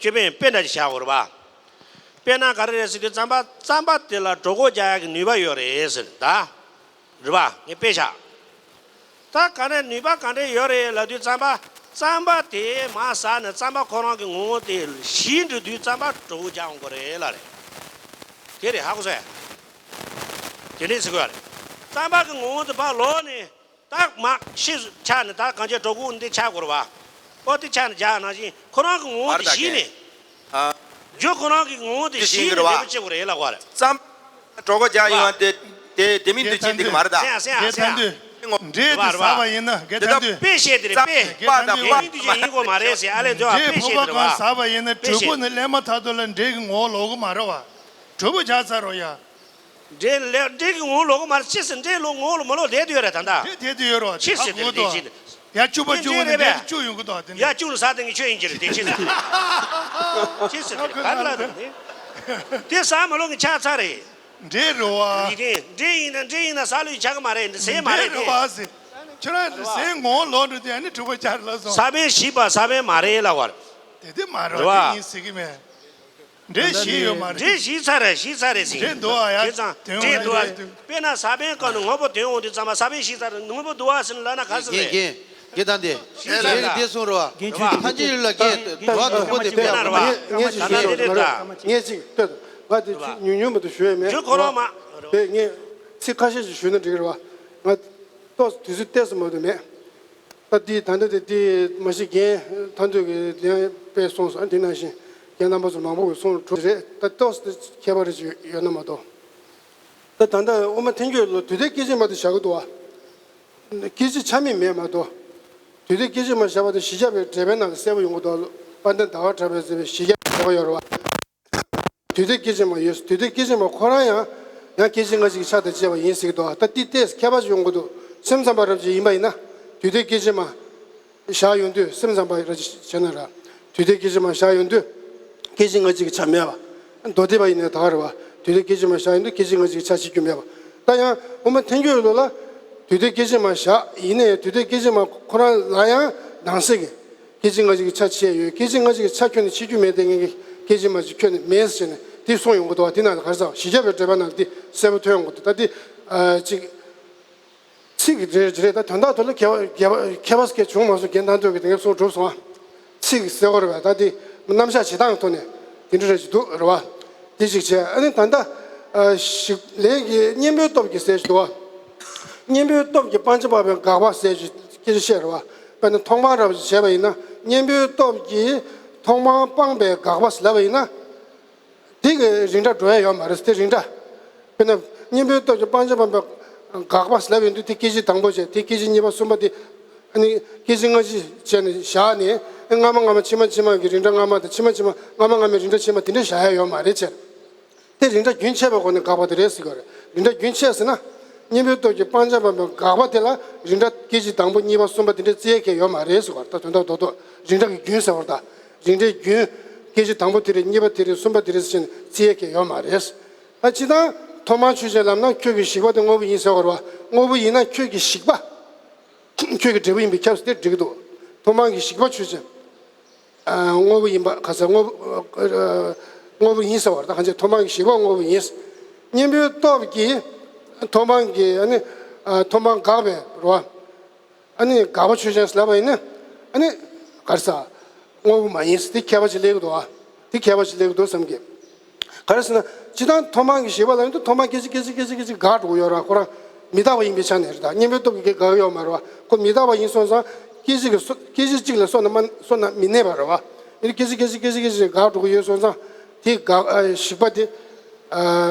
ཅི་མིན་དཔེ་འདྲ་ཅིག་བཞག་དགོས་རེད་བ། དཔེར་ན་ག་རེ་རེད་ཟེར་དུས་རྩམ་པ་རྩམ་པ་དེ་ལ་གྲོད་ཁོག་རྒྱག་ཡག་གི་ནུས་པ་ཡོད་རེད་ཟེར་ད། རེད་བ། ངས་དཔེ་བཞག་ད་ག་ནས་ནུས་པ་ག་འདྲས་ཡོད་རེད་ལབ་དུས་རྩམ་པ་རྩམ་པ་དེ་མར་ཟ་ནས་རྩམ་པ་ཁོ་རང་གི་ངོ་བོ་དེ་ཞི་འགྲོ་དུས་རྩམ་པ་གྲོད་ཁོག་རྒྱག་འོང་གི་རེད་ལབ་རེད། དེ་རེད་ཧ་གོ་སོང་ཡ། དེ་འདྲས་ཟེར་གི་ཡོད་རེད། རྩམ་པ་གི་ངོ་བོ་དེ་ཕར་ལོག་ནས། ད་མ་ཤི་ཆགས་ནས་ད་གང་ཅི་གྲོད་ཁོག་འདི་ཆགས་དགོས་རེད་བ། ཨོ་དེ་ཆགས་ནས་རྒྱག་ནང་བཞིན་ཁོ་རང་གི་ངོ་བོ་དེ་ཞི་ནས། ཨ། རྒྱུ་ཁོ་རང་གི་ངོ་བོ་དེ་ཞི་ནས་འབྲས་བུ་སྐྱེ་དགོས་རེད་ལབ་དགོས་རེད། ཙམ། གྲོད་ཁོག་རྒྱག་ཡོང་བ་དེ་དེ་དེ་མིན་དུ་ཅི་འདུག་མ་རེད་ད། སེང་སེང་སེང་། འབྲས་དེ་ཟ་བ་ཡིན་ན་དགེ་དེ་ད་དུས། དཔེ་བཤད་དེ་རེད་དཔེ། དེ་མིན་དུ་ཅི་ཡིན་དགོས་མ་རེད་ཟེར་ཨ་ལས་འདོད་ཨ་དཔེ་བཤད་དེ་རེད་བ། ཟ་བ་ཡིན་ན་དྲོད་ཁོག་ནས་སླེབས་མ་ཐག་ཏུ་ལ་འབྲས་ཀྱི་ངོ་བོ་ལོག་གི་མ་རེད་བ། གྲོད་པ་རྒྱག་ཚར་རོ་ཡ། འདྲེ་ལེ་འདྲེ་གི་ངོ་ལོག་གི་མ་རེད། ཕྱི་སེ་འདྲེ་ལོ་ངོ་ལོ་མ་ལོག་བསྡད་དུ་ཡོད་རེད་ད་ལྟ། འདྲེ་བསྡད་དུ་ཡོད་རོ་ཕྱི་སེ་དེ་རེད་དེ་ཕྱི། ཡ་བཅུ་པ་བཅུ་པ་ནི་འདྲེ་བཅུ་ཡོང་གི་འདུག་དེ་ནི། ཡ་བཅུ་ལ་ས་དེ་ངས་ཆོས་ཡིན་གྱི་རེད་དེ་ཕྱི་སེ། ཕྱི་སེ་དེ་ག་ལ་རེད་དེ། དེ་ས་མ་ལོག་གི་ཆགས་ཚར་རེད། འདྲེ་རེད་བ། འདི་དེ་འདྲེ་ཡིན་ན་འདྲེ་ཡིན་ན་ས་ལུས་ཆགས་གི་མ་རེད་འདི་ཟེ་མ་རེད་དེ། འདྲེ་རེད་བ་ཟེ། ཁྱོད་རང་ཟེ་ངོ་ལོག་འགྲོ་དེ་ཨ་ནི་གྲུ་པ་ཆགས་ལ་སོང་། ས་བོན་ཞིག་པ་ས་བོན་མ་རེད་ལ་བར། དེ་དེ་མ་རེད་བ། དེ་ཡིན་ཟེ་གི་མེད། འདྲེ་ཞིག་ཡོད་མ་རེད། འདྲེ་ཞིག་ཚར་རེད་ཞིག་ཚར་རེད་ཟིན། འདྲེ་འདུག་ཨ་ཡ་དེ་ཙང་དོན་འདྲེ་འདུག་ཨ། དཔེར་ན་ས་བོན་བཀག་ནས་དངོས་པོ་དོན་འོང་དུས་ཙམ་པ་ས་བོན་ཞིག་ཚར་རེད་དངོས་པོ་འདུག་ཨ་ཟིན་ལབ་ན་ག་ཟིན་རེད། རྒན་རྒན་ད་འདི། ཞིག་ཚར་རེད། འདི་གསུང་རོགས་ཨ། ཐ་ཅི་ལ་གས་འགྲོ་བ་དུང་པོ་དེ་དཔེ་ཨ། ངས་ཅིག་ཞུ་ངས་ཅིག་ལྟོས་ང་དེ་ཚིག་ཉུང་ཉུང་མ་གཏོགས་ཞུ་ཡས་མེད། རྒྱུ་ཁོ་རང་མ། དཔེ་ངས་ཚིག་ཁ་ཤས་ཤིག་ཞུས་ན་འགྲིག་གི་རེད་བ། ང་ཏོག་དུས་ཚོད་ཏོག་ཙམ་མ་གཏོགས་མེད། ད་འདི་ད་ལྟ་དེ་འདི་མ་གཞི་རྒན་ཐར་འདོད་ཀྱི་ལན་དཔེ་གསུངས་སོང་། དེ་ནང་བཞིན་རྒན་རྣམ་པ་ཚོ་མང་པོ་གིས་གསུངས་གྲུབ་རེད། ད་ཏོག་ཙམ་ཁྱད་པར་རེ་ཅིག་ཡོད་ན་མ་གཏོགས། ད་ད་ལྟ་དབུ་མ་ཐལ་འགྱུར་ལ་དུས་མཐའི་སྐད་ཅིག་མ་དེ་བཞག་གི་འདུག་བ། སྐད་ཅིག་ཆ་མེད་མེད་མ་གཏོགས། དུས་མཐའི་སྐད་ཅིག་མ་བཞག་པ་དེ་བཞི་བརྒྱ་པའི་འགྲེལ་པའི་ནང་ལ་གསལ་པོ་ཡོང་གི་འདུག་དཔལ་ལྡན་ཟླ་བ་གྲགས་པས་མཛད་པའི་བཞི་བརྒྱ་པའི་འགྲེལ་པ་ཡོད་རེད་བ། དུས་མཐའི་སྐད་ཅིག་མ་ཡོད། དུས་མཐའི་སྐད་ཅིག་མ་ཁོ་རང་ཡང་ཡང་སྐད་ཅིག་སྔ་ཕྱི་གི་ཆ་དང་བཅས་པ་ཡིན་ཟེར་གྱི་འདུག་ད་འདི་ཏོག་ཙམ་ཁྱད་པར་ཅིག་ཡོང་གི་འདུག་སེམས་ཙམ་པ་རབ་ཅིག་ཡིན་པ་ཡིན་ན་དུས་མཐའི་སྐད་ཅིག་མ་བཞག་ཡོང་དུས་སེམས་ཙམ་པ་རབ་ཅིག་བྱས་ན་ར། དུས་མཐའི་སྐད་ཅིག་མ་བཞག་ཡོང་དུས་སྐད་ཅིག་སྔ་ཕྱི་གི་ཆ་མེད་པ། མདོ་སྡེ་པ་ཡིན་ནའི་ད་ག་རེད་བ། དུས་མཐའི་སྐད་ཅིག་མ་བཞག་ཡོང་དུས་སྐད་ཅིག་སྔ་ཕྱི་གི་ཆ་བྱེད་རྒྱུ་མེད་པ། ད་ཡང་དབུ་མ་ཐལ་འགྱུར་ལོ་ལ་དུས་མཐའི་སྐད་ཅིག་མ་བཞག་ཡིན་ནའི་དུས་མཐའི་སྐད་ཅིག་མ་ཁོ་རང་ལ་ཡང་ནང་གསེས་ཀྱི། སྐད་ཅིག་སྔ་ཕྱི་གི་ཆ་ཕྱེ་ཡོད། སྐད་ཅིག་སྔ་ཕྱི་གི་ཆ་ཁྱོན་ནས་ཕྱེ་རྒྱུ་མེད་དེ་ངེད་ཀྱི་སྐད་ཅིག་སྔ་ཕྱི་ཁྱོན་ནས་མེད་ཟེར་ནས་དེ་གསུངས་ཡོང་གི་འདུག་བ། དེ་ནང་ལ་ག་རེ་ཟེར་བ་བཞི་བརྒྱ་པའི་འགྲེལ་པ་ནང་ལ་དེ་གསལ་པོ་ཐོན་ཡོང་གི་འདུག་ད་དེ་ཨ་ཅིག་ཚིག་རེ་རེ་ད་དོན་དག་ཐོག་ལ་ཁྱད་པར་ཁྱད་པར་ཁྱད་པར་སྐད་བྱུང་མ་སོང་། རྒན་ཐར་འདོད་ཀྱི་དེ་ངས་གསུངས་གྲུབ་སོང་ཨ། ཚིག་གསལ་པོ་རེད་བ། ད་དེ་རྣམ་གཞག་བྱེད་སྟངས་ཐོག་ནས་དེ་འདྲ་རེ་ཅིག་འདུག་རེད་བ། དེ་ཅིག་བྱས་ཨ་ནི་ད་ལྟ་ཨ་ཞིག་ལས་ཀྱི་གཉེན་པོའི་སྟོབས་ཀྱིས་ཟེར་ཞིག་འདུག་བ། གཉེན་པོའི་སྟོབས་ཀྱིས་སྤང་བྱ་སྤངས་པའི་དགག་པ་ཟེར་ཞིག་སྐད་ཆ་བཤད་རེད་བ། དཔེར་ན་མཐོང་སྤང་རབ་ཅིག་བྱས་པ་ཡིན་ན་གཉེན་པོའི་སྟོབས་ཀྱིས་མཐོང་སྤང་སྤངས་པའི་དགག་པ་ཟེར་ལབ་པ་ཡིན་ན། དེ་གི་རིགས་འདྲ་འགྲོ་ཡ་ཡོད་མ་རེད། དེ་རིགས་འདྲ། དཔེར་ན་གཉེན་པོའི་སྟོབས་ཀྱིས་སྤང་བྱ་སྤངས་པའི་དགག་པ་ཟེར་ལབ་ཡོང་དུས་དེ་སྐད་ཅིག་དང་པོ་བྱས། དེ་སྐད་ཅིག་གཉིས་པ་གསུམ་པ་དེ་ཨ་ནི་སྐད་ཅིག་སྔ་ཕྱི་བྱས་ནས་བཞག་ནས་སྔ་མ་སྔ་མ་ཕྱི་མ་ཕྱི་མ་གི་རིགས་འདྲ་སྔ་མ་དང་ཕྱི་མ་ཕྱི་མ་སྔ་མ་སྔ་མའི་རིགས་འདྲ་ཕྱི་མ་དེ་འདྲ་བཞག་ཡ་ཡོད་མ་རེད་ཅེས། དེ་རིགས་འདྲ་རྒྱུན་ཆད་པའི་སྒོ་ནས་དགག་པ་དེ་རེད་ཟེར་གྱི་ཡོད་རེད། རིགས་འདྲ་རྒྱུན་ཆད་ཟེར་ན། གཉེན་པོའི་སྟོབས་ཀྱིས་སྤང་བྱ་སྤངས་པའི་དགག་པ་དེ་ལ་རིགས་འདྲ་སྐད་ཅིག་དང་པོ་གཉིས་པ་གསུམ་པ་དེ་འདྲའི་བརྩི་ཡ་གང་ཡང་ཡོད་མ་རེད་ཟེར་བ་རེད། ད་དོན་དག་རྡོག་རྡོག་རིགས་འདྲ་གི་རྒྱུན་ཟེར་བ་རེད། ད་རིགས་འདྲའི་རྒྱུན་སྐད་ཅིག་དང་པོ་དེ་རེད། གཉིས་པ་དེ་རེད། གསུམ་པ་དེ་རེད་ཟེར་ནས་བརྩི་ཡ་གང་ཡང་ཡོད་མ་རེད། ད་སྤྱིར་བཏང་ཐོག་མར་ཆོས་ཅན་ལབ་ན་ཁྱོད་ཀྱི་ཞིག་པ་དེ་དངོས་པོ་ཡིན་ཟེར་བ་རེད་བ། དངོས་པོ་ཡིན་ན་ཁྱོད་ཀྱི་ཞིག་པ། ཁྱོད་ཀྱི་འབྲས་བུ་ཡིན་པས་ཁྱབ་ཟེར་དེ་འགྲིག་གི་འདུག་ཐོག་མར་གྱི་ཞིག་པ་ཆོས་ཅན། ཨ་དངོས་པོ་ཡིན་པ་ག་ས་དངོས་པོ་ཨ་དངོས་པོ་ཡིན་ཟེར་བ་རེད། ད་གང་ཅི་ཐོག་མར་གྱི་ཞིག་པ་དངོས་པོ་ཡིན། གཉེན་པོའི་སྟོབས་ཀྱིས་ཐོག་མར་གྱི་ཨ་ནི་ཨ་ཐོག་མར་དགག་པའི་རེད་བ། ཨ་ནི་དགག་པ་ཆོས་ཅན་ཟེར་ལབ་པ་ཡིན་ན་ཨ་ནི་ག་རེ་ཟ། དངོས་པོ་མ་ཡིན་ཟེར་དེ་ཁྱད་པར་ཅིག་སླེབས་ཀྱི་འདུག་ཨ། དེ་ཁྱད་པར་ཅིག་སླེབས་ཀྱི་འདུག་བསམ་གི། ག་རེ་ཟེར་ན། སྤྱིར་བཏང་ཐོག་མར་གྱི་ཞིག་པ་ལབ་ཡོང་དུས་ཐོག་མར་སྐད་ཅིག་སྐད་ཅིག་སྐད་ཅིག་སྐད་ཅིག་འགག་འགྲོ་གི་ཡོད་ར། ཁོ་རང་མི་རྟག་པ་ཡིན་པའི་ཆ་ནས་རེད་ད། གཉེན་པོའི་སྟོབས་ཀྱིས་འགག་གི་ཡོད་མ་རེད་བ། ཁོ་མི་རྟག་པ་ཡིན་སོང་ཙང་སྐད་ཅིག་གིས་སོ་སྐད་ཅིག་གཅིག་ལ་སོ་ན་མ་སོ་ན་མི་གནས་པ་རེད་བ། ཨ་ནི་སྐད་ཅིག་སྐད་ཅིག་སྐད་ཅིག་སྐད་ཅིག་འགག་འགྲོ་གི་ཡོད་སོང་ཙང་དེ་འགག་ཨ་ཞིག་པ་དེ་ཨ་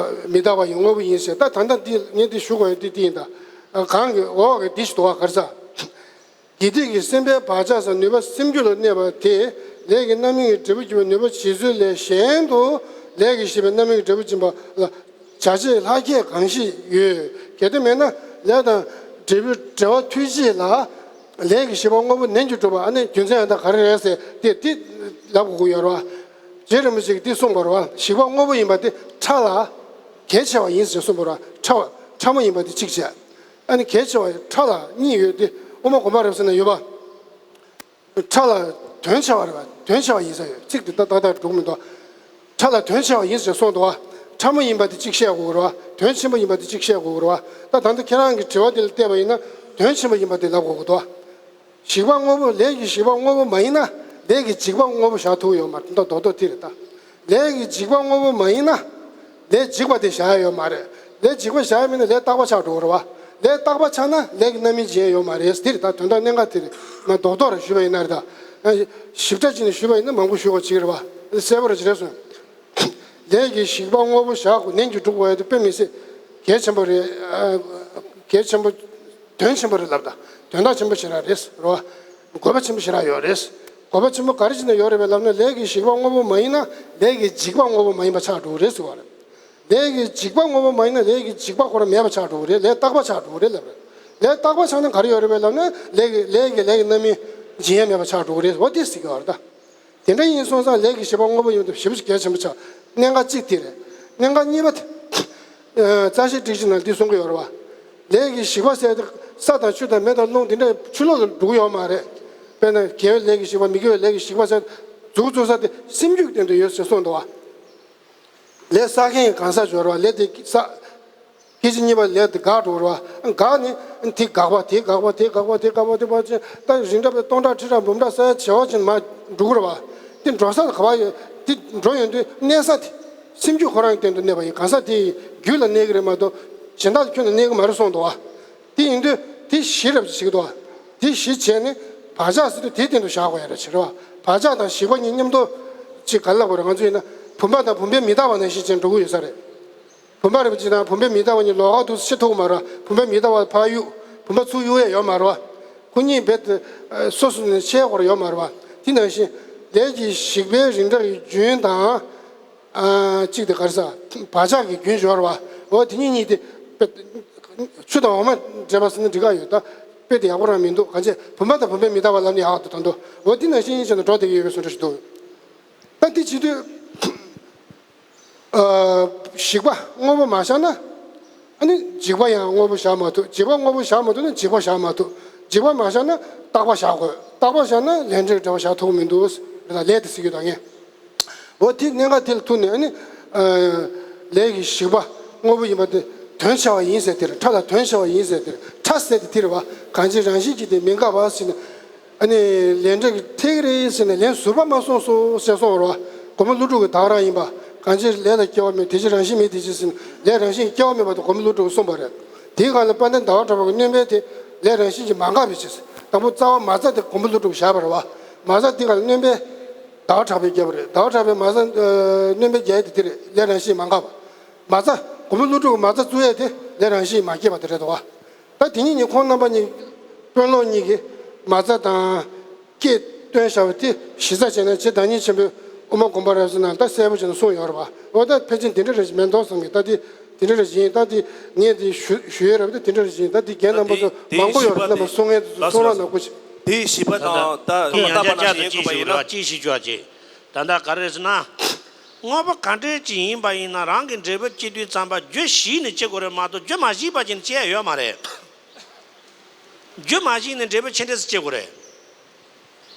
མི་རྟག་པ་ཡིན་དངོས་པོ་ཡིན་ཟེར། ད་ད་ལྟ་འདི་ངས་འདི་ཞུ་དགོས་ཡོད་དེ་དེ་ཡིན་ད། ཨ་གང་གི་འོག་གི་འདི་ཞིག་འདུག་བ། ག་རེ་ཟ། དགེ་སྡིག་གི་སེམས་པའི་བག་ཆགས་སམ་ནུས་པ་སེམས་རྒྱུད་ལ་གནས་པ་དེ་ལས་ཀྱི་རྣམ་སྨིན་གྱི་འབྲས་བུ་འབྱིན་པའི་ནུས་པ་བྱེད་ཚུལ་ལས་གཞན་དུ་ལས་ཀྱི་ཞིག་པའི་རྣམ་སྨིན་གྱི་འབྲས་བུ་འབྱིན་པ་ལ་བྱ་བྱེད་ལྷག་སྐྱེས་གང་ཞིག་ཡོད། གལ་ཏེ་མེད་ན་ལས་དང་འབྲས་བུ་འབྲེལ་བ་མཐུ་ཆེ་ལ་ལས་ཀྱི་ཞིག་པ་དངོས་པོ་ནན་གྱིས་གྲུབ་པ་ཨ་ནི་རྒྱུ་མཚན་ཡང་དག་ག་རེ་རེད་ཟེར་ཏེ་འདི་ལབ་དགོས་ཀྱི་ཡོད་རེད་བ། རྗེ་རིན་པོ་ཆེ་གིས་འདི་གསུངས་པ་རེད་བ། ཞིག་པ་དངོས་པོ་ཡིན་པ་དེ་ཕྲ་ལ་གལ་ཆེ་བ་ཡིན་ཟེར་གསུངས་པ་རེད་བ། ཕྲ་བ་ཕྲ་མོ་ཡིན་པ་དེ་གཅིག་བྱས། ཨ་ནི་གལ་ཆེ་བ་ཕྲ་ལ་གཉིས་ཡོད་དེ་དབུ་མ་དགོངས་པ་རབ་གསལ་ན་ཡོད་པ། ཕྲ་ལ་དོན་ཆེ་བ་རེད་བ། དོན་ཆེ་བ་ཡིན་ས་ཡོད། ཚིག་དེ་ཏག་ཏག་ཏག་འགྲོ་གི་མི་འདུག་ཕྲ་ལ་དོན་ཆེ་བ་ཡིན་ཟེར་གསུངས་འདུག་བ། ཕྲ་མོ་ཡིན་པ་དེ་གཅིག་བཤད་དགོས་ཀྱི་རེད་བ། དོན་ཆེན་པོ་ཡིན་པ་དེ་གཅིག་བཤད་དགོས་ཀྱི་རེད་བ། ད་ད་ལྟ་ཁྱེད་རང་གི་དྲི་བ་དེ་ལ་བལྟས་པ་ཡིན་ན་དོན་ཆེན་པོ་ཡིན་པ་དེ་ལབ་དགོས་ཀྱི་འདུག་བ། ཞིག་པ་དངོས་པོ་ལས་ཀྱི་ཞིག་པ་དངོས་པོ་མ་ཡིན་ན་ལས་ཀྱི་འཇིག་པ་དངོས་པོ་བཞག་ཐུབ་ཡོད་མ་རེད། ད་རྡོག་རྡོག་དེ་རེད་ད། ལས་ཀྱི་འཇིག་པ་དངོས་པོ་མ་ཡིན་ན། ལས་འཇིག་པ་དེ་བཞག་ཡ་ཡོད་མ་རེད། ལས་འཇིག་པ་བཞག་ཡ་མིན་ན་ལས་རྟག་པ་ཆགས་འགྲོ་གི་རེད་བ། ལས་རྟག་པ་ཆགས་ན་ལས་ཀྱི་རྣམ་སྨིན་འབྱིན་ཡ་ཡོད་མ་རེད། དེ་རེད་ད། དོན་དག་གནད་འགག་དེ་རེད། མ་རྡོག་རྡོག་རེ་ཞུས་པ་ཡིན་ན་རེད་ད། ཞིབ་ཕྲ་ཅིག་ནས་ཞུས་པ་ཡིན་ན་མང་པོ་ཞུ་དགོས་ཅིག་རེད་བ། གསལ་པོ་རེ་ཅིག་རེད་སོང་། ལས་ཀྱི་ཞིག་པ་དངོས་པོ་བཞག་དགོས་ནན་གྱིས་སྒྲུབ་དགོས་ཡ་དེ་དཔེ་མི་སྲིད་གལ་ཆེན་པོ་རེད། གལ་ཆེན་པོ། དོན་ཆེན་པོ་རེད་ལབ་ད། དོན་དག་ཆེན་པོ་ཞེ་དྲག་རེད་རོ། དགོས་པ་ཆེན་པོ་ཞེ་དྲག་ཡོད་རེད། དགོས་པ་ཆེན་པོ་ག་རེ་བྱས་ནས་ཡོད་རེད་པས་ལབ་ན་ལས་ཀྱི་ཞིག་པ་དངོས་པོ་མ་ཡིན་ན་ལས་ཀྱི་འཇིག་པ་དངོས་པོ་མ་ཡིན་པ་ཆགས་འགྲོ་གི་རེད་ཟེར་བ་རེད། ལས་ཀྱི་འཇིག་པ་དངོས་པོ་མ་ཡིན་ན་ལས་ཀྱི་འཇིག་པ་ཁོ་རང་མེད་པ་ཆགས་འགྲོ་གི་རེད། ལས་རྟག་པ་ཆགས་འགྲོ་གི་རེད་ལབ་རེད། ལས་རྟག་པ་ཆགས་ན་ག་རེ་ཡོད་རེད་པས་ལབ་ན་ལས་ཀྱི་ལས་ཀྱི་ལས་ཀྱི་རྣམ་སྨིན་འབྱིན་ཡ་མེད་པ་ཆགས་འགྲོ་གི་རེད། འོ་དེ་ཟེར་གྱི་ཡོད་རེད་ད། དེ་འདྲ་ཡིན་སོང་ཙང་ལས་ཀྱི་ཞིག་པ་དངོས་པོ་ཡིན་དུས་ཞེ་པོ་ཅིག་གལ་ཆེན་པོ་ཆགས། གནད་འགག་གཅིག་དེ་རེད། གནད་འགག་གཉིས་པ་དེ། རྩ་ཤེ་ཊཱིཀ་ཆེན་ནང་འདི་གསུང་གི་ཡོད་རེད་བ། ལས་ཀྱི་ཞིག་པ་ཟེར་དེ་ས་དང་ཆུ་དང་མེ་དང་རླུང་དེ་འདྲ་ཕྱི་ལོགས་ལ་འགྲོ་གི་ཡོད་མ་རེད། དཔེར་ན་དགེ་བའི་ལས་ཀྱི་ཞིག་པ་མི་དགེ་བའི་ལས་ཀྱི་ཞིག་པ་ཟེར་མཛུབ་བཙུགས་ས་དེ་སེམས་རྒྱུད་སྟེང་དུ་ཡོད་ཟེར་གསུངས་འདུག་བ། ལས་བསགས་མཁན་གྱི་གང་ཟག་ཅིག་ཡོད་རེད་བ། ལས་དེ་བསགས། སྐད་ཅིག་གཉིས་པ་ལས་དེ་འགག་འགྲོ་གི་རེད་བ། འགག་ནས་དེ་འགག་པ་དེ་འགག་པ་དེ་འགག་པ་དེ་འགག་པ་དེ་བར་ཅན་ད་རིང་དྲགས་པའི་སྟོང་ཕྲག་ཁྲི་ཕྲག་འབུམ་ཕྲག་ས་ཡ་བྱེ་བ་ཅན་མར་འགྲོ་གི་རེད་བ། དེ་འགྲོ་ས་ག་བ་ཡོད། དེ་འགྲོ་ཡོང་དུས་གནས་ས་དེ་སེམས་རྒྱུད་ཁོ་རང་གི་སྟེང་དུ་གནས་པ་ཡིན། གང་ཟག་དེ་ཡི་རྒྱུད་ལ་གནས་ཀྱི་རེད་མ་གཏོགས་གཞན་དག་ལ་ཁྱོན་ནས་གནས་ཀྱི་མ་རེད་གསུངས་འདུག་བ། དེ་ཡིན་དུས་དེ་གཞི་རབ་ཅིག་བྱེད་ཀྱི་འདུག་བ། དེ་གཞི་བྱས་ནས་བག་ཆགས་ཟེར་དུས་དེའི་སྟེང་དུ་བཞག་དགོས་ཡ་རེད་ཟེར་བ། བག་ཆགས་དང་ཞིག་པ་གཉིས་མཉམ་དུ་ཅིག་ག་རེ་ལབ་དགོས་རེད། ང་ཚོ་ཡིན་ན་བུམ་པ་དང་བུམ་པའི་མི་རྟག་པ་ནང་བཞིན་བྱས་འགྲོ་གི་ཡོད་ས་རེད། བུམ་པ་རིན་པོ་ཆེ་དང་བུམ་པའི་མི་རྟག་པ་གཉིས་ལོགས་ཀ་འདུག་ཕྱེ་ཐུབ་ཀྱི་མ་རེད་བ། བུམ་པའི་མི་རྟག་པ་ཕར་གཡུག་བུམ་པ་ཚུར་གཡུག་ཡས་ཡོད་མ་རེད་བ། ཁོ་གཉིས་རྦད་དེ་སོ་སོ་ནས་ཕྱེ་དགོས་རེད་ཡོད་མ་རེད་བ། དེ་ནང་བཞིན་ལས་ཀྱི་ཞིག་པའི་རིང་དྲགས་ཀྱི་རྒྱུན་དང་། ཨ་གཅིག་དེ་ག་རེ་ཟ། བག་ཆགས་ཀྱི་རྒྱུན་སྦྱོར་བ། འོ་དེ་གཉིས་གཉིས་དེ། དཔེ་ཆུ་དང་འོ་མ་འདྲེས་པ་ཟེར་ན་འགྲིག་ག་ཡོད་ད། དཔེ་དེ་ཡག་པོ་རང་མི་འདུག་གང་བྱས་བུམ་པ་དང་བུམ་པའི་མི་རྟག་པ་ལབ་ན་ཡག་འདུག་ད་འདུག་འོ་དེ་ནང་བཞིན་བྱས་ནས་འགྲོ་བསྡད་ཀྱི་ཡོད་པའི་བཟོ་འདྲ་ཞིག་འདུག་ད་དེ་བྱེད་དུས། ཨ་ཞིག་པ་དངོས་པོ་མ་བཞག་ན། ཨ་ནི་འཇིག་པ་ཡང་དངོས་པོ་བཞག་མ་ཐུབ། འཇིག་པ་དངོས་པོ་བཞག་མ་ཐུབ་ན་འཇིག་པ་བཞག་མ་ཐུབ། འཇིག་པ་མ་བཞག་ན་རྟག་པ་བཞག་དགོས། རྟག་པ་བཞག་ན་ལས་འབྲས་འབྲེལ་བ་བཞག་ཐུབ་མི་འདུག་ལས་དེ་ཟེར་རྒྱུ་དང་ངས། འོ་དེ་གནད་འགག་དེ་ལ་ཐུག་ནས་ཨ་ནི། ལས་ཀྱི་ཞིག་པ་དངོས་པོ་ཡིན་པ་དེ་དོན་ཆེ་བ་ཡིན་ཟེར་དེ་རེད། ཕྲ་ལ་དོན་ཆེ་བ་ཡིན་ཟེར་དེ་རེད། ཕྲ་ཟེར་དེ་དེ་རེད་བ། གང་ཕྱིར་རང་བཞིན་གྱིས་དེ་མི་འགག་པ་ཟེར་ནས། ཨ་ནི་ལས་འབྲས་ཀྱི་ཐད་ཀྱི་རེད་ཟེར་ནས་ལན་ཟུར་པ་མ་གསུངས་སོ་ཟེར་གསུངས་པ་རེད་བ། མགོན་པོ་ཀླུ་སྒྲུབ་ཀྱི་བདག་རང་ཡིན་པ། གང་ཕྱིར་ལས་ལ་སྐྱེ་བ་མེད་དེ་ཕྱིར་རང་བཞིན་མེད་དེ་ཕྱིར་ཟེར་ནས་ལས་རང་བཞིན་གྱིས་སྐྱེ་བ་མེད་པ་དེ་མགོན་པོ་ཀླུ་སྒྲུབ་ཀྱིས་གསུངས་པ་རེད། དེའི་སྒང་ལ་དཔལ་ལྡན་ཟླ་བ་གྲགས་པ་གིས་སྣོན་པའི་དེ་ལས་རང་བཞིན་གྱིས་མ་འགགས་པའི་ཕྱིར། དང་པོ་རྩ་བ་མ་རྩ་དེ་མགོན་པོ་ཀླུ་སྒྲུབ་ཀྱིས་བཞག་པ་རེད་བ། མ་རྩ་དེ་སྒང་ལ་སྣོན་པའི་ཟླ་བ་གྲགས་པས་བརྒྱབ་པ་རེད། ཟླ་བ་གྲགས་པས་མ་རྩ་སྣོན་པའི་རྒྱག་ཡས་དེ་དེ་རེད། ལས་རང་བཞིན་མ་འགགས་པ། མ་རྩ་མགོན་པོ་ཀླུ་སྒྲུབ་ཀྱིས་མ་རྩ་བཙུགས་ཡས་དེ་ལས་རང་བཞིན་མ་སྐྱེས་པ་དེ་རེད་དོ། ད་དེ་གཉིས་ནི་ཁོང་རྣམ་པ་གཉིས་དཔོན་སློབ་གཉིས་ཀྱིས་མ་རྩ་དང་སྐྱེས་སྟོན་བྱ་བ་དེ་གཞི་རྩ་བྱས་ན་རྗེ་བདག་ཉིད་ཆེན་པོས་དབུ་མ་དགོངས་པ་རབ་གསལ་ནང་ད་གསལ་པོ་བྱས་ནས་གསུངས་ཡོད་རེད་བ། འོ་ད་ཕལ་ཆེར་འདི་འདྲ་རེ་ཞིག་མེད་འདུག་བསམ་གི། ད་དེ་འདི་འདྲ་རེ་ཞིག་ཡིན། ད་དེ་ངས་དེ་ཞུ་ཞུ་ཡས་རེད་བ། ད་དེ་འདྲ་རེ་ཞིག་ཡིན། ད་དེ་རྒན་རྣམ་པ་ཚོ་མང་པོ་ཡོད་རེད། རྣམ་པ་གསུང་མཁན་དེ་ཚོ་གསུང་རོགས་གནང་དགོས། དེའི་བཞི་པ་དང་ད་ད་ལྟ་པ་ནང་བཞིན་ཡིན་དགོས་པ་ཡིན་ན། ཅིག་ཞིག་བརྗོད་ཅིག་ད་ལྟ་ག་རེ་ཟེར་ན། དངོས་པོ་ག་འདྲས་ཅིག་ཡིན་པ་ཡིན་ན་རང་གི་འབྲས་བུ་སྐྱེ་དུས་ཙམ་པ་རྒྱུ་གཞི་ནས་སྐྱེ་དགོས་རེད་མ་གཏོགས་རྒྱུ་མ་གཞིག་པ་ཅིག་ནས་སྐྱེ་ཡ་ཡོད་མ་རེད། རྒྱུ་མ་གཞིག་ནས་འབྲས་བུ་ཅི་འདྲས་སུ་སྐྱེ་དགོས་རེད།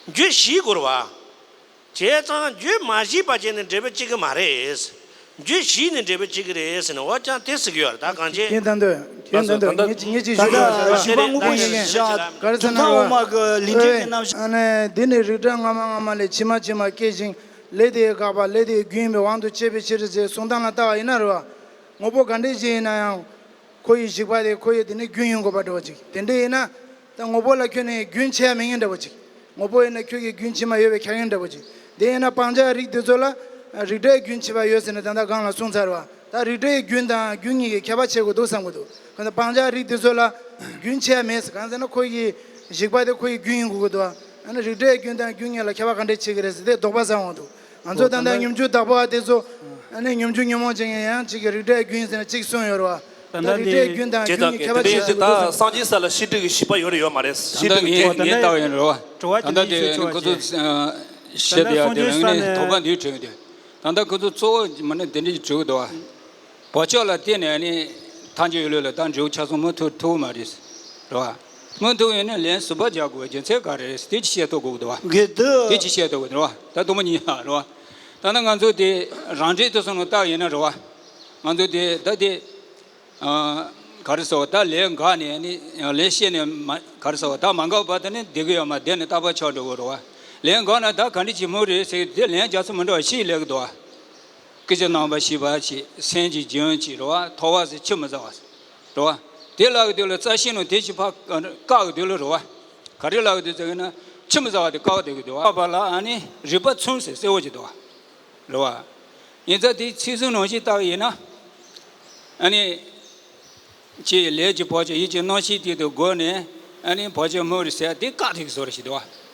རྒྱུ་གཞིག་དགོས་རེད་བ། བྱས་ཙང་རྒྱུ་མ་གཞིག་པ་བྱས་ནས་འབྲས་བུ་སྐྱེ་གི་མ་རེད། རྒྱུད་བཞི་ནས་འགྲེལ་པ་གཅིག་གི་རེད་ཟེར་ནས་འོ་ཅང་དེ་ཟེར་གི་ཡོད་རེད། ད་གང་ཅི། ཡིན་ད་འདོད། ཡིན་ད་འདོད། ངེད་ཀྱི་ངེད་ཀྱི་ད་ཞུ་ད་ཡོད་རེད། བཞི་པ་དངོས་པོ་ཡིན་ཞིང་ག་རེ་ཟེར་ན་རེད་བ། ཨ་ནི་འདི་ནི་རིགས་འདྲ་སྔ་མ་སྔ་མ་ལས་ཕྱི་མ་ཕྱི་མ་སྐྱེ་ཞིང་ལས་དེ་ཡི་འགག་པ་ལས་དེ་ཡི་རྒྱུ་ཡིན་པའི་དབང་དུ་བྱས་པའི་ཕྱིར་ཞེས་གསུང་སྟངས་ལ་ལྟ་བ་ཡིན་ན་རེད་བ། དངོས་པོ་ག་འདྲ་ཞིག་ཡིན་ན་ཡང་། ཁོ་ཡི་ཞིག་པ་དེ་ཁོ་ཡི་དེ་ནི་རྒྱུན་ཡིན་དགོས་པ་འདྲ་བོ་ཅིག་དེ་འདྲ་ཡིན་ན། ད་དངོས་པོ་ལ་ཁྱོད་ནི་རྒྱུན་ཆད་ཡ་མེད་ངེས་འདྲ་བོ་ཅིག་དངོས་པོ་ཡིན་ན་ཁྱོད་ཀྱི་རྒྱུན་ཆད་མ་ཡོད་པའི་ཁྱད་ངན་འདྲ་བོ་ཅིག་དེ་ཡིན་ན་སྤང་བྱ་རིགས་དེ་ཚོ་ལ་རིགས་འདྲའི་རྒྱུན་ཆད་པ་ཡོད་ཟེར་ནས་ད་ལྟ་གང་ལ་གསུངས་ཚར་བ། ད་རིགས་འདྲའི་རྒྱུན་དང་རྒྱུན་གཉིས་ཀྱི་ཁྱད་པར་ཕྱེ་དགོས་འདུག་བསམ་གྱི་འདུག་གང་ལྟར་སྤང་བྱ་རིགས་དེ་ཚོ་ལ་རྒྱུན་ཆད་ཡ་མེད་ཟེར། གང་ཟེར་ན་ཁོ་ཡི་ཞིག་པ་དེ་ཁོ་ཡི་རྒྱུན་ཡིན་དགོས་ཀྱི་འདུག་ཨ་ནི་རིགས་འདྲའི་རྒྱུན་དང་རྒྱུན་གཉིས་ལ་ཁྱད་པར་ག་འདྲས་ཕྱེ་གི་རེད་ཟེར་དེ་དོགས་པ་ཟ་འོང་འདུག་ང་ཚོ་ད་ལྟ་ཉམས་འགྱུར་བདག་པོ་བ་དེ་ཚོ་ཨ་ནི་ཉམས་འགྱུར་ཉོན་མོངས་ཅན་ཡང་ཡང་གཅིག་གི་རིགས་འདྲའི་རྒྱུན་ཟེར་ན་གཅིག་གསུངས་ཡོད་རེད་བ། ད་རིགས་འདྲའི་རྒྱུན་དང་རྒྱུན་གཉིས་ཁྱད་པར་ཕྱེ་དགོས་འདུག་ད་སངས་རྒྱས་ས་ལ་ཤེས་སྒྲིབ་ཀྱི་ཞིག་པ་ཡོད་རེད་ཡོད་མ་རེད། ད་ཤེས་སྒྲིབ་ཀྱི་ངས་ངས་ལྟ་བ་ཡིན་རེད་བ། ད་ལྟ་དེ་ཁོ་ཚོ་བཤད་དེ་ཡ་དེ་ལ་ངས་དོགས་པ་འདི་དྲན་གི་འདུག་ད་ལྟ་ཁོ་ཚོ་གཙོ་བོ་མ་ནི་དེ་འདྲ་ཞིག་དྲི་གི་འདུག་བ། བག་ཆགས་ལ་བརྟེན་ནས་ནི་ཐམས་ཅད་ཡོད་ལུགས་ལ་ད་འབྲས་བུ་ཆ་ཚང་མི་ཐུབ་ཐུབ་མ་རེད། རེད་བ། མི་ཐུབ་ཡིན་ན་ལན་གསུམ་པ་རྒྱག་དགོས་རྒྱུ་མཚན་ག་རེ་རེད་དེ་ཅི་བཤད་ཐུབ་དགོས་འདུག་བ། དེ་ཅི་བཤད་ཐུབ་དགོས་རེད་བ། ད་དུ་མ་ཉིད་ཡ་རེད་བ། ད་ནི་ང་ཚོ་དེ་རང་འགྲེལ་དུ་སོང་ནས་བལྟ་ཡིན་ན་རེད་བ། ང་ཚོ་དེ་ད་དེ། ག་རེ་ཟེར་བ་ད་ལན་འགག་ནས་ནི་ལན་བཤད་ནས་མ་ག་རེ་ཟེར་བ་ད་མ་འགག་པ་དེ་ནི་བསྡད་གི་ཡོད་མ་བསྡད་ནས་རྟག་པར་ཆགས་འགྲོ་གི་རེད་བ། ལན་འགག་ན་ད་ག་འདྲ་བྱེད་མུས་རེད་ཟེར་དེ་ལན་རྒྱག་ས་མི་འདྲ་བ་ཞིག་སླེབས་གི་འདུག་བ། སྐད་ཅིག་རྣམ་པར་ཤེས་པ་ཅིག་སེམས་ཀྱི་རྒྱུན་ཅིག་རེད་བ། ཐོབ་པ་ཟེར་ཆུད་མི་ཟ་བ་ཟེར་རེད་བ། དེ་ལབ་ཀྱི་དུས་ལ་རྩ་ཤེ་ནོ་དེ་ཅིག་ཕར་བཀག་གི་དུས་ལ་རེད་བ། ག་རེ་ལབ་ཀྱི་འདུག་ཟེར་གི་ན་ཆུད་མི་ཟ་བ་དེ་བཀག་བསྡད་ཀྱི་འདུག་བ། བཀག་པ་ལ་ཨ་ནི་རིག་པ་མཚུངས་ཟེར་གསལ་བོ་ཅིག་འདུག་བ། རེད་བ། ཡིན་ཙང་དེ་ཚིག་ཟིན་ནང་བཞིན་བལྟ་གི་ཡིན་ན། ཨ་ནི། ཅེས་ལས་ཀྱི་བག་ཆགས་ཡིད་ཀྱི་རྣམ་ཤེས་དེ་དུ་བསྒོམས་ནས་ཨ་ནི་བག་ཆགས་མུ་རུ་ཟད་དེ་བཀག་ཐེག་བཟོ་ར་ཞིག་འདུག་བ།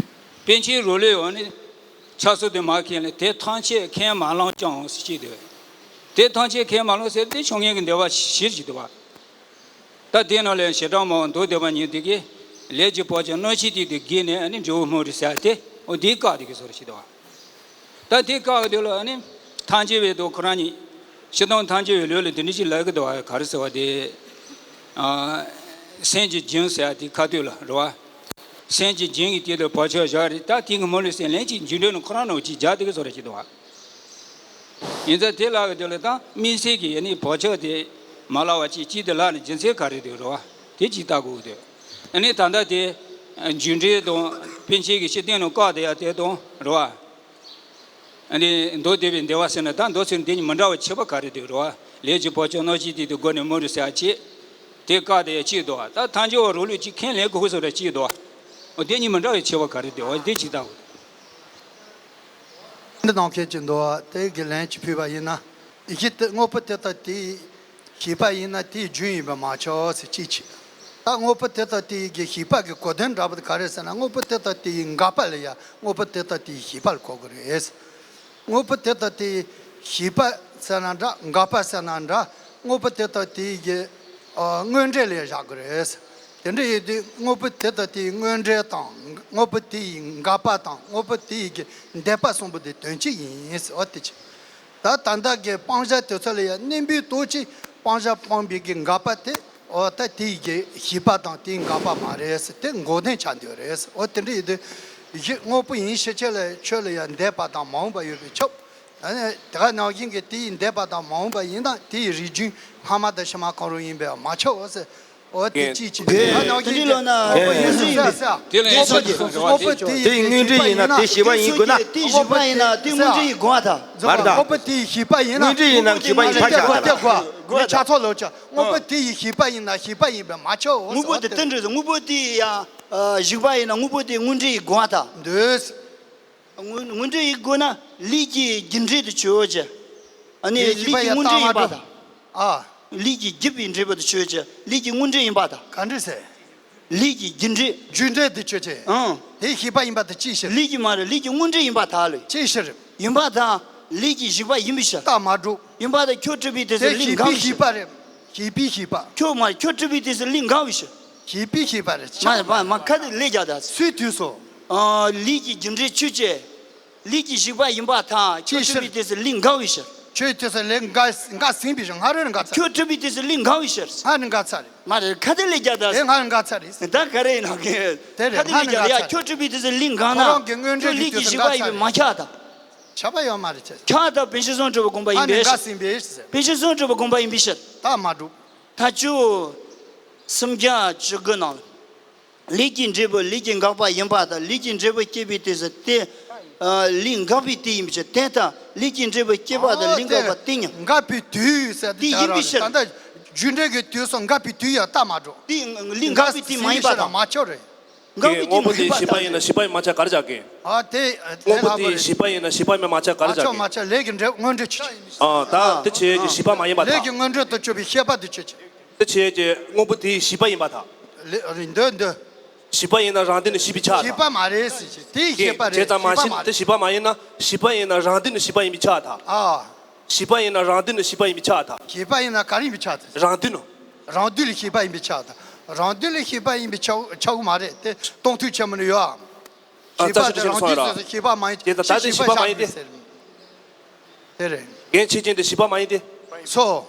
པཎ་ཆེན་རོ་ལས་འོ་ནི་ཆགས་སོགས་དེ་མ་མཁྱེན་ལ་དེ་ཐམས་ཅད་མཁྱེན་མ་ལང་ཀྱང་ཟེར་ཅིག་འདུག་དེ་ཐམས་ཅད་མཁྱེན་མ་ལང་ཟེར་དེ་ཆོས་ཉིད་ཀྱི་བདེ་བ་ཞིག་ཅིག་འདུག་བ། ད་དེ་ནང་ལས་ཞེ་དྲག་མང་མདོ་སྡེ་པ་ཉིད་དེ་གིས་ལས་ཀྱི་བག་ཆགས་རྣམ་ཤེས་དེ་དུ་བགོས་ནས་ཨ་ནི་འབྲས་བུ་མུ་རུ་ཟད་དེ་འོ་དེ་བཀག་ཐེག་བཟོ་ར་ཞིག་འདུག་བ། ད་དེ་བཀག་དེ་ལ་ནི་ཐམས་ཅད་པའི་དོ་ཁོ་རང་ཉིད་ཕྱི་དང་ཐམས་ཅད་པའི་ལུས་ལ་དེ་འདྲ་ཞིག་ལབ་ཀྱི་འདུག་བ། ག་རེ་ཟེར་བ་དེ། སེམས་ཀྱི་རྒྱུན་ཟེར་བ་དེ་ཁ་ཐུག་ལ་རེད་བ། སེམས་ཀྱི་རྒྱུན་གྱི་དེ་ལ་བག་ཆགས་བཞག་རེད། ད་དེ་གི་མུ་ལ་སེམས་ལན་གཅིག་འཇུག་འགྲོ་ནི་ཁོ་རང་ནང་གཅིག་རྒྱག་དེ་གི་བཟོ་ར་ཞིག་འདུག་བ། ཡིན་ཙང་དེ་ལབ་ཀྱི་འདུག་ལ་ད་དམིགས་བསལ་གྱི་ཡ་ནི་བག་ཆགས་དེ་མ་ལབ་པ་གཅིག་གཅིག་དེ་ལབ་ནི་རྒྱུ་མཚན་ག་རེ་འདུག་རེད་བ། དེ་གཅིག་བལྟ་དགོས་ཀྱི་འདུག་ཨ་ནི་ད་ལྟ་དེ་རྒྱུ་འབྲས་དང་པཎ་ཆེན་གྱི་ཤེས་ལྡན་ནང་བཀག་དེ་ཡ་དེ་དང་རེད་བ། ཨ་ནི་མདོ་སྡེ་པའི་འདུལ་བ་ཟེར་ན་ད་མདོ་ཚིག་འདི་གཉིས་མི་འདྲ་བ་ཁྱད་པར་ག་རེ་འདུག་རེད་བ། ལས་ཀྱི་བག་ཆགས་རྣམ་ཤེས་དེ་དུ་བགོས་ནས་མུ་རུ་ཟད་བྱེད། དེ་བཀག་དེ་ཡ་གཅིག་འདུག་བ། ད་ཐམས་ཅད་པ་རང་ལུགས་གཅིག་མཁྱེན་ལས་དགོས་ཟེར་བ་གཅིག་འདུག་བ། འོ་དེ་གཉིས་མི་འདྲ་བའི་ཁྱད་པར་ག་རེ་འདུག་བ་དེ་གཅིག་བལྟ་དགོས། འདི་གནང་མཁན་གྱི་འདུག་བ། དེ་གི་ལན་གཅིག་ཕུལ་བ་ཡིན་ན། གཞི་དེ་དངོས་པོ་དེ་དག་དེའི་ཞིག་པ་ཡིན་ན་དེའི་རྒྱུན་ཡིན་པས་མ་ཁྱབ་ཟེར་གཅིག་བྱས། ད་དངོས་པོ་དེ་དག་དེའི་གི་ཞིག་པ་གི་གོ་དོན་འདྲ་པོ་དེ་ག་རེ་ཟེར་ན་དངོས་པོ་དེ་དག་དེའི་འགག་པ་ལ་ཡ་དངོས་པོ་དེ་དག་དེའི་ཞིག་པ་ལ་གོ་དགོས་རེད། དངོས་པོ་དེ་དག་དེའི་ཞིག་པ་ཟེར་ན་འདྲ་འགག་པ་ཟེར་ན་འདྲ་དངོས་པོ་དེ་དག་དེའི་གི་ཨ་དངོས་འབྲས་ལ་ཡ་བཞག་དགོས་རེད། དེ་འདྲ་ཡིན་དུས་དངོས་པོ་དེ་དག་དེའི་དངོས་འབྲས་དང་དངོས་པོ་དེའི་འགག་པ་དང་དངོས་པོ་དེའི་གི་འདས་པ་གསུམ་པོ་དེ་དོན་གཅིག་ཡིན་ཟེར་བ་དེ་བྱས། ད་ད་ལྟ་གི་སྤང་བྱ་དེ་ཚོ་ལ་ཡང་གནས་པའི་ལྟོ་ཅི་སྤང་བྱ་སྤངས་པའི་གི་འགག་པ་དེ་འོ་ད་དེའི་གི་ཞིག་པ་དང་དེའི་འགག་པ་མ་རེད་ཟེར་དེ་འགོག་བདེན་ཆགས་འདོད་རེད་ཟེར། འོ་དེ་འདྲ་ཡིན་དུས་གཞི་དངོས་པོ་ཡིན་ཕྱིར་ཆོས་ལ་ཆོས་ལ་ཡང་འདས་པ་དང་མ་འོངས་པ་ཡོད་པས་ཁྱབ། ཨ་ནི་དེ་ག་ནང་བཞིན་གྱི་དེའི་འདས་པ་དང་མ་འོངས་པ་ཡིན་ན་དེའི་རིགས་རྒྱུན་སྔ་མ་དང་ཕྱི་མ་གང་རུང་ཡིན་པས་མ་ཁྱབ་འོ་ཟེར། འོ་དེ་ཅིའི་ཕྱིར་དེ་ནང་བཞིན་དེ་ལོ་ན་དངོས་པོ་ཡིན་ཟེར་ཟེར། དེ་ལ་ཡིན་ཟེར་ཟེར་བ་དེ་ཆོག་དེ་དངོས་འབྲས་ཡིན་ན་དེ་ཞིག་པ་ཡིན་དགོས་ན། དེ་ཞིག་པ་ཡིན་ན་དེ་དངོས་འབྲས་ཡིན་དགོས་པ་དང་། མ་རེད་ད། དངོས་པོ་དེ་ཞིག་པ་ཡིན་ན་དངོས་འབྲས་ཡིན་ན་ཞིག་པ་ཡིན་པ་ཆགས་པ་དང་། ངས་ཆ་ཚོགས་ལོ་ཆ་དངོས་པོ་དེ་ཡི་ཞིག་པ་ཡིན་ན་ཞིག་པ་ཡིན་པས་མ་ཆོག་དངོས་པོ་དེ་དེ་འདྲ་ཟེར། དངོས་པོ་དེ་ཡང་ཞིག་པ་ཡིན་ན་དངོས་པོ་དེ་དངོས་འབྲས་ཡིན་དགོས་པ་དང་། འདོད། དངོས་དངོས་འབྲས་ཡིན་དགོས་ན་ལས་ཀྱི་རྒྱུ་འབྲས་དེ་ཆོས་ཅན། ཨ་ནི་ལས་ཀྱི་དངོས་འབྲས་ཡིན་པ་དང་། ཨ། ལས་ཀྱི་རྒྱུ་བའི་འབྲས་བུ་དེ་ཆོས་ཅན། ལས་ཀྱི་དངོས་འབྲས་ཡིན་པ་དང་། ག་འདྲ་ཟེར། ལས་ཀྱི་རྒྱུ་འབྲས། རྒྱུ་འབྲས་དེ་ཆོས་ཅན། ཨང་། དེ་ཞིག་པ་ཡིན་པ་དེ་ཅིའི་ཕྱིར། ལས་ཀྱི་མ་རེད། ལས་ཀྱི་དངོས་འབྲས་ཡིན་པ་དག་ལས། ཅིའི་ཕྱིར། ཡིན་པ་དང་ལས་ཀྱི་ཞིག་པ་ཡིན་པའི་ཕྱིར། རྟགས་མ་གྲུབ། ཡིན་པ་དང་ཁྱོད་གྲུབ་པའི་དུས་སུ་ལས་འགག་པའི་ཕྱིར། ཞིག་པ་རེད། ཞིག་པའི་ཞིག་པ། ཁྱོད་མ་ཁྱོད་གྲུབ་པའི་དུས་སུ་ལས་འགག་པའི་ཕྱིར། ཞིག་པའི་ཞིག་པ་རེད། མ་མ་མ་ཁ་དེ་ལས་རྒྱག་ད། སུའི་དུས་སུ། ཨ། ལས་ཀྱི་རྒྱུ་འབྲས་ཆོས་ཅན། ལས་ཀྱི་ཞིག་པ་ཡིན་པ་དང་ཁྱོད་གྲུབ་པའི་དུས་སུ་ལས་འགག་པའི་ཕྱིར། ཁྱོད་དུས་སུ་ལས་འགག་འགག་ཟིན་པའི་ཕྱིར། སྔ་རོལ་འགག་ཚར། ཁྱོད་གྲུབ་པའི་དུས་སུ་ལས་འགག་པའི་ཕྱིར། སྔར་ནས་འགག་ཚར་རེད། མ་རེད། ཁ་དེ་ལས་རྒྱག་ད། དེ་སྔར་འགག་ཚར་རེད། ད་ག་རེ་ཡིན་ནམ་གི། དེ་རེད། ཁ་དེ་ལས་རྒྱག་ད། ཡ་ཁྱོད་གྲུབ་པའི་དུས་སུ་ལས་འགག་ན་ཁྱོད་ལས་ཀྱི་ཞིག་པ་ཡིན་པས་མ་ཁྱབ་ད། ཁྱབ་པ་ཡོད་མ་རེད་ཅེས། ཁྱབ་པ་དང་བེ་ཤི་སོང་གྲུབ་པའི་དགོངས་པ་ཨ་ཡིན་ནི་པས། འགའ་ཟིན་པས་ཟེར། བེ་ཤི་སོང་གྲུབ་པའི་དགོངས་པ་ཡིན་པའི་ཕྱིར། ད་མ་གྲུབ། ད་ཅུ་སུམ་བརྒྱ་བཅུ་དགུ་ནང་ལས་ཀྱི་འབྲས་བུ་ལས་ཀྱི་འགག་པ་ཡིན་པ་དང་ལས་ཀྱི་འབྲས་བུ་སྐྱེད་པའི་དུས་སུ་དེ། ཨ། ལས་འགག་པའི་དུས་ཡིན་པའི་ཕྱིར། དེ་ལྟར་ལས་ཀྱི་འབྲས་བུ་སྐྱེད་པ་དང་ལས་འགག་པ་དེ་ཉིད། འགག་པའི་དུས་ཟེར་དེ་ཡིན་པའི་ཕྱིར། ད་ལྟ་རྒྱུ་འབྲས་ཀྱི་དུས་སུ་འགག་པའི་དུས་ཡང་ད་མ་གྲུབ། དེ་ལས་འགག་པའི་དུས་མ་ཡིན་པ་དང་། མ་ཁྱབ་རེད། འགག་པའི་དུས་མ་ཡིན་པ་དང་། སྔོན་པོ་དེ་ཞིག་པ་ཡིན་ན་ཞིག་པ་ཡིན་མ་ཆགས་ག་རེ་བྱ་གི། ཨ་དེ་དེ་སྔོན་པོ་ལྷག་པ་དེ་རེད། ཞིག་པ་ཡིན་ན་ཞིག་པ་མ་ཆགས་ག་རེ་བྱ་གི། མ་ཆགས་ལས་ཀྱི་འབྲས་དངོས་འབྲས་ཆོས་ཅན། ཨ་ད་དེ་བྱས་ཀྱི་ཞིག་པ་མ་ཡིན་པ་དང་། ལས་ཀྱི་དངོས་འབྲས་དུ་གྱུར་པའི་ཤེས་པ་དེ་ཆོས་ཅན། དེ་བྱས་ཀྱི་སྔོན་པོ་དེ་ཞིག་པ་ཡིན་པ་དང་། ལས་རིགས་འདོད་འདོད། ཞིག་པ་ཡིན་ན་རང་དོན་ནི་ཞིག་པའི་ཆ་དང་། ཞིག་པ་མ་རེད་ཟེར་གྱི་དེ་ཞིག་པ་རེད། བྱས་ཙང་མ་ཞིག་པ་མ་ཤེས་ན་རེད། དེ་ཞིག་པ་མ་ཡིན་ན་ཞིག་པ་ཡིན་ན་རང་དོན་ནི་ཞིག་པ་ཡིན་པའི་ཆ་དང་། ཨ། ཞིག་པ་ཡིན་ན་རང་དོན་ནི་ཞིག་པ་ཡིན་པའི་ཆ་དང་། ཞིག་པ་ཡིན་ན་ག་རེ་ཡིན་པའི་ཆ་དང་། རང་དོན་ནོ། རང་དོན་ལ་ཞིག་པ་ཡིན་པའི་ཆ་དང་། རང་དོན་ལ་ཞིག་པ་ཡིན་པའི་ཆ་ཆ་གི་མ་རེད་དེ་སྟོང་ཐུན་ཆེན་མོ་ནས་ཡོད་ཨ། ཨ་ཞིག་པ་རྩ་ཞིག་ཏུ་དང་རང་དོན་སོང་ར། སོ་སོ་ཞིག་པ་མ་ཡིན་དེ་ད་ད་དེ་ཞིག་པ་མ་ཡིན་ཏེ། ཟེར། དེ་རེད། རྒན་ཆོས་ཅན་དེ་ཞིག་པ་མ་ཡིན་ཏེ། སོ།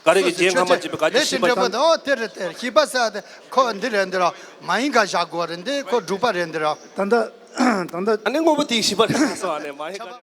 ག་རེ་གི་རྒྱན་སྔ་མ་བྱས་པའི་ག་རེ་ཞིག་པ་ཡིན། ཨོ་དེ་རེད་དེ་རེད། ཞིག་པ་ཟེར་དེ་ཁོ་འདི་རེད་འདི་ར་མ་ཡིན་ག་བཞག་དགོས་རེད་འདི་ཁོ་སྒྲུབ་པ་རེད་འདི་ར། ད་ལྟ་ད་ལྟ། ཨ་ནི་སྔོན་པོ་དེ་ཞིག་པ་རེད་སོང་ཨ་ནི་མ་ཡིན་ག